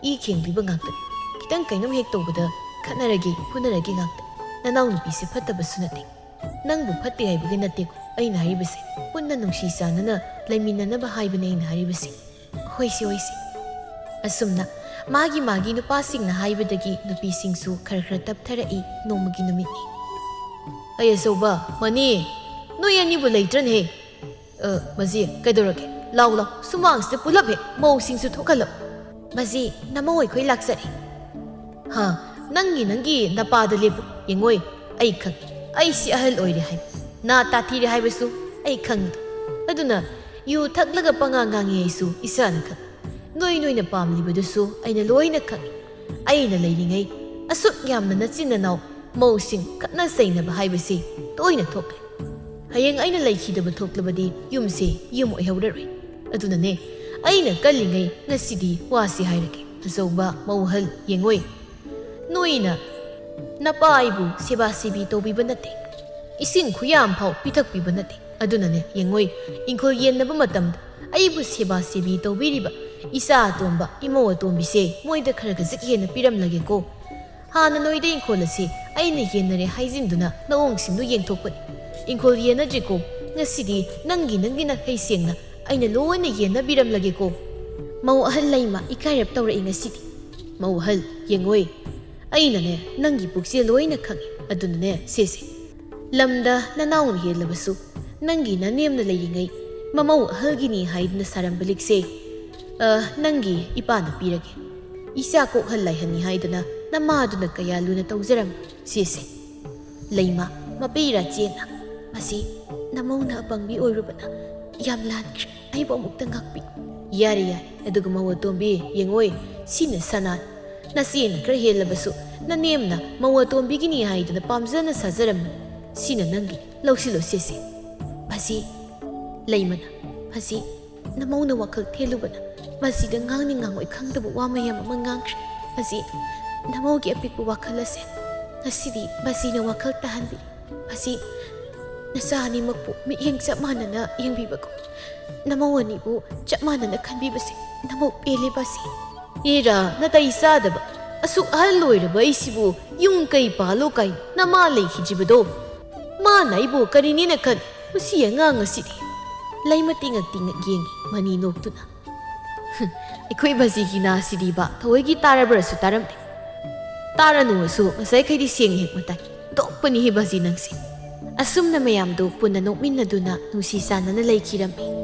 ꯏ ꯈꯦꯡꯗ꯭ꯔꯤꯕ ꯉꯥꯛꯇꯅꯤ꯫ ꯈꯤꯇꯪ ꯀꯩꯅꯣꯝ ꯍꯦꯛ ꯇꯧꯕꯗ ꯈꯠꯅꯔꯒꯦ, ꯐꯨꯅꯔꯒꯦ ꯉꯥꯛꯇ꯫ ꯅꯅꯥꯎꯅꯨꯄꯤꯁꯦ ꯐꯠꯇꯕꯁꯨ ꯅꯠꯇꯦ꯫ ꯅꯪꯕꯨ ꯐꯠꯇꯦ ꯍꯥꯏꯕꯒꯤ ꯅꯠꯇꯦꯀꯣ ꯑꯩꯅ ꯍꯥꯏꯔꯤꯕꯁꯦ꯫ ꯄꯨꯟꯅ ꯅꯨꯡꯁꯤ ꯆꯥꯟꯅꯅ ꯂꯩꯃꯤꯟꯅꯅꯕ ꯍꯥꯏꯕꯅꯦ ꯑꯩꯅ ꯍꯥꯏꯔꯤꯕꯁꯦ꯫ ꯍꯣꯏꯁꯦ, ꯍꯣꯏꯁꯦ꯫ ꯑꯁꯨꯝꯅ ꯃꯥꯒꯤ ꯃꯥꯒꯤ ꯅꯨꯄꯥꯁꯤꯡꯅ ꯍꯥꯏꯕꯗꯒꯤ ꯅꯨꯄꯤꯁꯤꯡꯁꯨ ꯈꯔ ꯈꯔ ꯇꯞꯊꯔꯛꯏ ꯅꯣꯡꯃꯒꯤ ꯅꯨꯃꯤꯠꯅꯤ꯫ ꯑꯩ ꯑꯆꯧꯕ, ꯃꯅꯤ, ꯅꯣꯏ ꯑꯅꯤꯕꯨ ꯂꯩꯇ꯭ꯔꯅꯦꯍꯦ? ꯑ, ꯃꯁꯤ ꯀꯩꯗꯧꯔꯒꯦ? ꯂꯥꯎ, ꯂꯥꯎ, ꯁꯨꯃꯥꯡꯁꯤꯗ ꯄꯨꯂꯞ ꯍꯦꯛ ꯃꯧꯁꯤꯡꯁꯨ ꯊꯣꯛꯍꯜꯂꯣ꯫ ꯃꯁꯤ ꯅꯃꯧ ꯑꯩꯈꯣꯏ ꯂꯥꯛꯆꯔꯦ꯫ ꯍꯥ, ꯅꯪꯒꯤ, ꯅꯪꯒꯤ ꯅꯄꯥꯗ ꯂꯦꯞꯄꯨ꯫ ꯌꯦꯡꯉꯣꯏ, ꯑꯩ ꯈꯪꯉꯤ꯫ ꯑꯩꯁꯤ ꯑꯍꯜ ꯑꯣꯏꯔꯦ ꯍꯥꯏꯕ, ꯅꯥ ꯇꯥꯊꯤꯔꯦ ꯍꯥꯏꯕꯁꯨ ꯑꯩ ꯈꯪꯉꯤꯗꯣ꯫ ꯑꯗꯨꯅ ꯌꯨ ꯊꯛꯂꯒ ꯄꯉꯥꯡ ꯉꯥꯡꯉꯤ ꯑꯩꯁꯨ ꯏꯁꯥꯅ ꯈꯪꯉꯤ꯫ ꯅꯣꯏ, ꯅꯣꯏꯅ ꯄꯥꯝꯂꯤꯕꯗꯨꯁꯨ ꯑꯩꯅ ꯂꯣꯏꯅ ꯈꯪꯉꯤ꯫ ꯑꯩꯅ ꯂꯩꯔꯤꯉꯩ ꯑꯁꯨꯛ ꯌꯥꯝꯅ ꯅꯆꯤꯟ ꯅꯅꯥꯎ ꯃꯧꯁꯤꯡ ꯈꯠꯅ ꯆꯩꯅꯕ ꯍꯥꯏꯕꯁꯤ ꯇꯣꯏꯅ ꯊꯣꯛꯂꯦ꯫ ꯍꯌꯦꯡ ꯑꯩꯅ ꯂꯩꯈꯤꯗꯕ ꯊꯣꯛꯂꯕꯗꯤ ꯌꯨꯝꯁꯦ ꯌꯨꯝ ꯑꯣꯏꯍꯧꯔꯔꯣꯏ꯫ ꯑꯗꯨꯅꯅꯦ, ꯑꯩꯅ ꯀꯜꯂꯤꯉꯩ ꯉꯁꯤꯗꯤ ꯋꯥꯁꯤ ꯍꯥꯏꯔꯒꯦ꯫ ꯑꯆꯧꯕ, ꯃꯧ ꯑꯍꯜ, ꯌꯦꯡꯉꯣꯏ꯫ ꯅꯣꯏꯅ ꯅꯄꯥ ꯑꯩꯕꯨ ꯁꯦꯕꯥ ꯁꯦꯕꯤ ꯇꯧꯕꯤꯕ ꯅꯠꯇꯦ, ꯏꯁꯤꯡ ꯈꯨꯌꯥꯝ ꯐꯥꯎ ꯄꯤꯊꯛꯄꯤꯕ ꯅꯠꯇꯦ꯫ ꯑꯗꯨꯅꯅꯦ, ꯌꯦꯡꯉꯣꯏ, ꯏꯪꯈꯣꯜ ꯌꯦꯟꯅꯕ ꯃꯇꯝꯗ ꯑꯩꯕꯨ ꯁꯦꯕꯥ ꯁꯦꯕꯤ ꯇꯧꯕꯤꯔꯤꯕ ꯏꯆꯥ ꯑꯇꯣꯝꯕ, ꯏꯃꯧ ꯑꯇꯣꯝꯕꯤꯁꯦ ꯃꯣꯏꯗ ꯈꯔ ꯈꯖꯤꯛ ꯍꯦꯟꯅ ꯄꯤꯔꯝꯂꯒꯦꯀꯣ꯫ ꯍꯥꯟꯅ ꯅꯣꯏꯗ ꯏꯪꯈꯣꯜ ꯑꯁꯤ ꯑꯩꯅ ꯌꯦꯟꯅꯔꯦ ꯍꯥꯏꯖꯤꯟꯗꯨꯅ ꯅꯑꯣꯡꯁꯤꯡꯗꯨ ꯌꯦꯡꯊꯣꯛꯄꯅꯤ꯫ ꯏꯪꯈꯣꯜ ꯌꯦꯟꯅꯗ꯭ꯔꯤꯀꯣ, ꯉꯁꯤꯗꯤ ꯅꯪꯒꯤ, ꯅꯪꯒꯤ ꯅꯥꯈꯩ ꯁꯦꯡꯅ ꯑꯩꯅ ꯂꯣꯏꯅ ꯌꯦꯟꯅꯕꯤꯔꯝꯂꯒꯦꯀꯣ꯫ ꯃꯧ ꯑꯍꯜ ꯂꯩꯃ ꯏꯀꯥꯏꯔꯞ ꯇꯧꯔꯛꯏ ꯉꯁꯤꯗꯤ꯫ ꯃꯧ ꯑꯍꯜ, ꯌꯦꯡꯉꯣꯏ, ꯑꯩꯅꯅꯦ ꯅꯪꯒꯤ ꯄꯨꯛꯆꯦꯜ ꯂꯣꯏꯅ ꯈꯪꯉꯤ꯫ ꯑꯗꯨꯅꯅꯦ, ꯁꯦꯁꯦ, ꯂꯝꯗ ꯅꯅꯥꯎꯅ ꯍꯦꯜꯂꯕꯁꯨ ꯅꯪꯒꯤ ꯅꯅꯦꯝꯅ ꯂꯩꯔꯤꯉꯩ ꯃꯃꯧ ꯑꯍꯜꯒꯤꯅꯤ ꯍꯥꯏꯗꯨꯅ ꯁꯥꯔꯝꯕ ꯂꯤꯛꯁꯦ, ꯑ, ꯅꯪꯒꯤ ꯏꯄꯥꯅ ꯄꯤꯔꯒꯦ꯫ ꯏꯆꯥ ꯀꯣꯛꯍꯜ ꯂꯥꯏꯍꯟꯅꯤ ꯍꯥꯏꯗꯅ ꯅꯃꯥꯗꯨꯅ ꯀꯌꯥ ꯂꯨꯅ ꯇꯧꯖꯔꯝꯕ꯫ ꯁꯦꯁꯦ, ꯂꯩꯃ, ꯃꯄꯩꯔꯥ ꯆꯦꯟꯅ꯫ ꯃꯁꯤ ꯅꯃꯧꯅ ꯑꯄꯪꯕꯤ ꯑꯣꯏꯔꯨꯕꯅ ꯌꯥꯝ ꯂꯥꯟꯈ꯭ꯔꯦ꯫ ꯑꯩꯕꯨ ꯑꯃꯨꯛꯇ ꯉꯥꯛꯄꯤ꯫ ꯌꯥꯔꯦ, ꯌꯥꯔꯦ꯫ ꯑꯗꯨꯒ ꯃꯧ ꯑꯇꯣꯝꯕꯤ, ꯌꯦꯡꯉꯣꯏ, ꯁꯤꯅ ꯁꯅꯥ꯫ ꯅꯆꯦꯅ ꯈꯔ ꯍꯦꯜꯂꯕꯁꯨ ꯅꯅꯦꯝꯅ ꯃꯧ ꯑꯇꯣꯝꯕꯤꯒꯤꯅꯤ ꯍꯥꯏꯗꯅ ꯄꯥꯝꯖꯅ ꯁꯥꯖꯔꯝꯕ꯫ ꯁꯤꯅ ꯅꯪꯒꯤ, ꯂꯧꯁꯤꯜꯂꯣ ꯁꯦꯁꯦ꯫ ꯃꯁꯤ ꯂꯩꯃꯅ ꯕꯥꯖꯤ, ꯅꯃꯧꯅ ꯋꯥꯈꯜ ꯊꯦꯜꯂꯨꯕꯅ ꯕꯥꯖꯤꯗ ꯉꯥꯡꯅꯤ ꯉꯥꯡꯉꯣꯏ ꯈꯪꯗꯕ ꯋꯥ ꯃꯌꯥꯝ ꯑꯃ ꯉꯥꯡꯈ꯭ꯔꯦ꯫ ꯕꯥꯖꯤ, ꯅꯃꯧꯒꯤ ꯑꯄꯤꯛꯄ ꯋꯥꯈꯜ ꯑꯁꯦ ꯉꯁꯤꯗꯤ ꯕꯥꯖꯤꯅ ꯋꯥꯈꯜ ꯇꯥꯍꯟꯕꯤꯔꯦ꯫ ꯕꯥꯖꯤ, ꯅꯆꯥ ꯑꯅꯤꯃꯛꯄꯨ ꯃꯤꯠꯌꯦꯡ ꯆꯞ ꯃꯥꯟꯅꯅ ꯌꯦꯡꯕꯤꯕꯒꯨꯝ, ꯅꯃꯧ ꯑꯅꯤꯕꯨ ꯆꯞ ꯃꯥꯟꯅꯅ ꯈꯟꯕꯤꯕꯁꯦ ꯅꯃꯧ ꯄꯦꯜꯂꯦ ꯕꯥꯖꯤ꯫ ꯏꯔꯥ, ꯅꯇꯩ ꯆꯥꯗꯕ, ꯑꯁꯨꯛ ꯑꯍꯜ ꯑꯣꯏꯔꯕ ꯑꯩꯁꯤꯕꯨ ꯌꯨꯝ ꯀꯩ ꯄꯥꯜꯂꯣ ꯀꯥꯏꯅ ꯅꯃꯥ ꯂꯩꯈꯤꯗ꯭ꯔꯤꯕꯗꯣ? ꯃꯥꯅ ꯑꯩꯕꯨ ꯀꯔꯤꯅꯦꯅ ꯈꯟ? ꯃꯁꯤ ꯑꯉꯥꯡ ꯑꯁꯤꯗꯤ ꯂꯩꯃ ꯇꯤꯡꯉꯛ ꯇꯤꯡꯉꯛ ꯌꯦꯡꯉꯤ ꯃꯅꯤ ꯅꯣꯛꯇꯨꯅ꯫ ꯑꯩꯈꯣꯏ ꯕꯥꯖꯤꯒꯤ ꯅꯥꯁꯤꯗꯤꯕ ꯊꯑꯣꯏꯒꯤ ꯇꯥꯔꯕ꯭ꯔꯁꯨ ꯇꯥꯔꯝꯗꯦ꯫ ꯇꯥꯔꯅꯨꯁꯨ ꯉꯁꯥꯏꯈꯩꯗꯤ ꯁꯦꯡꯅ ꯍꯦꯛ ꯃꯇꯥꯏ꯫ ꯗꯣꯛꯄꯅꯤꯍꯦ ꯕꯥꯖꯤ ꯅꯪꯁꯦ꯫ ꯑꯁꯨꯝꯅ ꯃꯌꯥꯝꯗꯨ ꯄꯨꯟꯅ ꯅꯣꯛꯃꯤꯟꯅꯗꯨꯅ ꯅꯨꯡꯁꯤ ꯆꯥꯟꯅꯅ ꯂꯩꯈꯤꯔꯝꯃꯤ꯫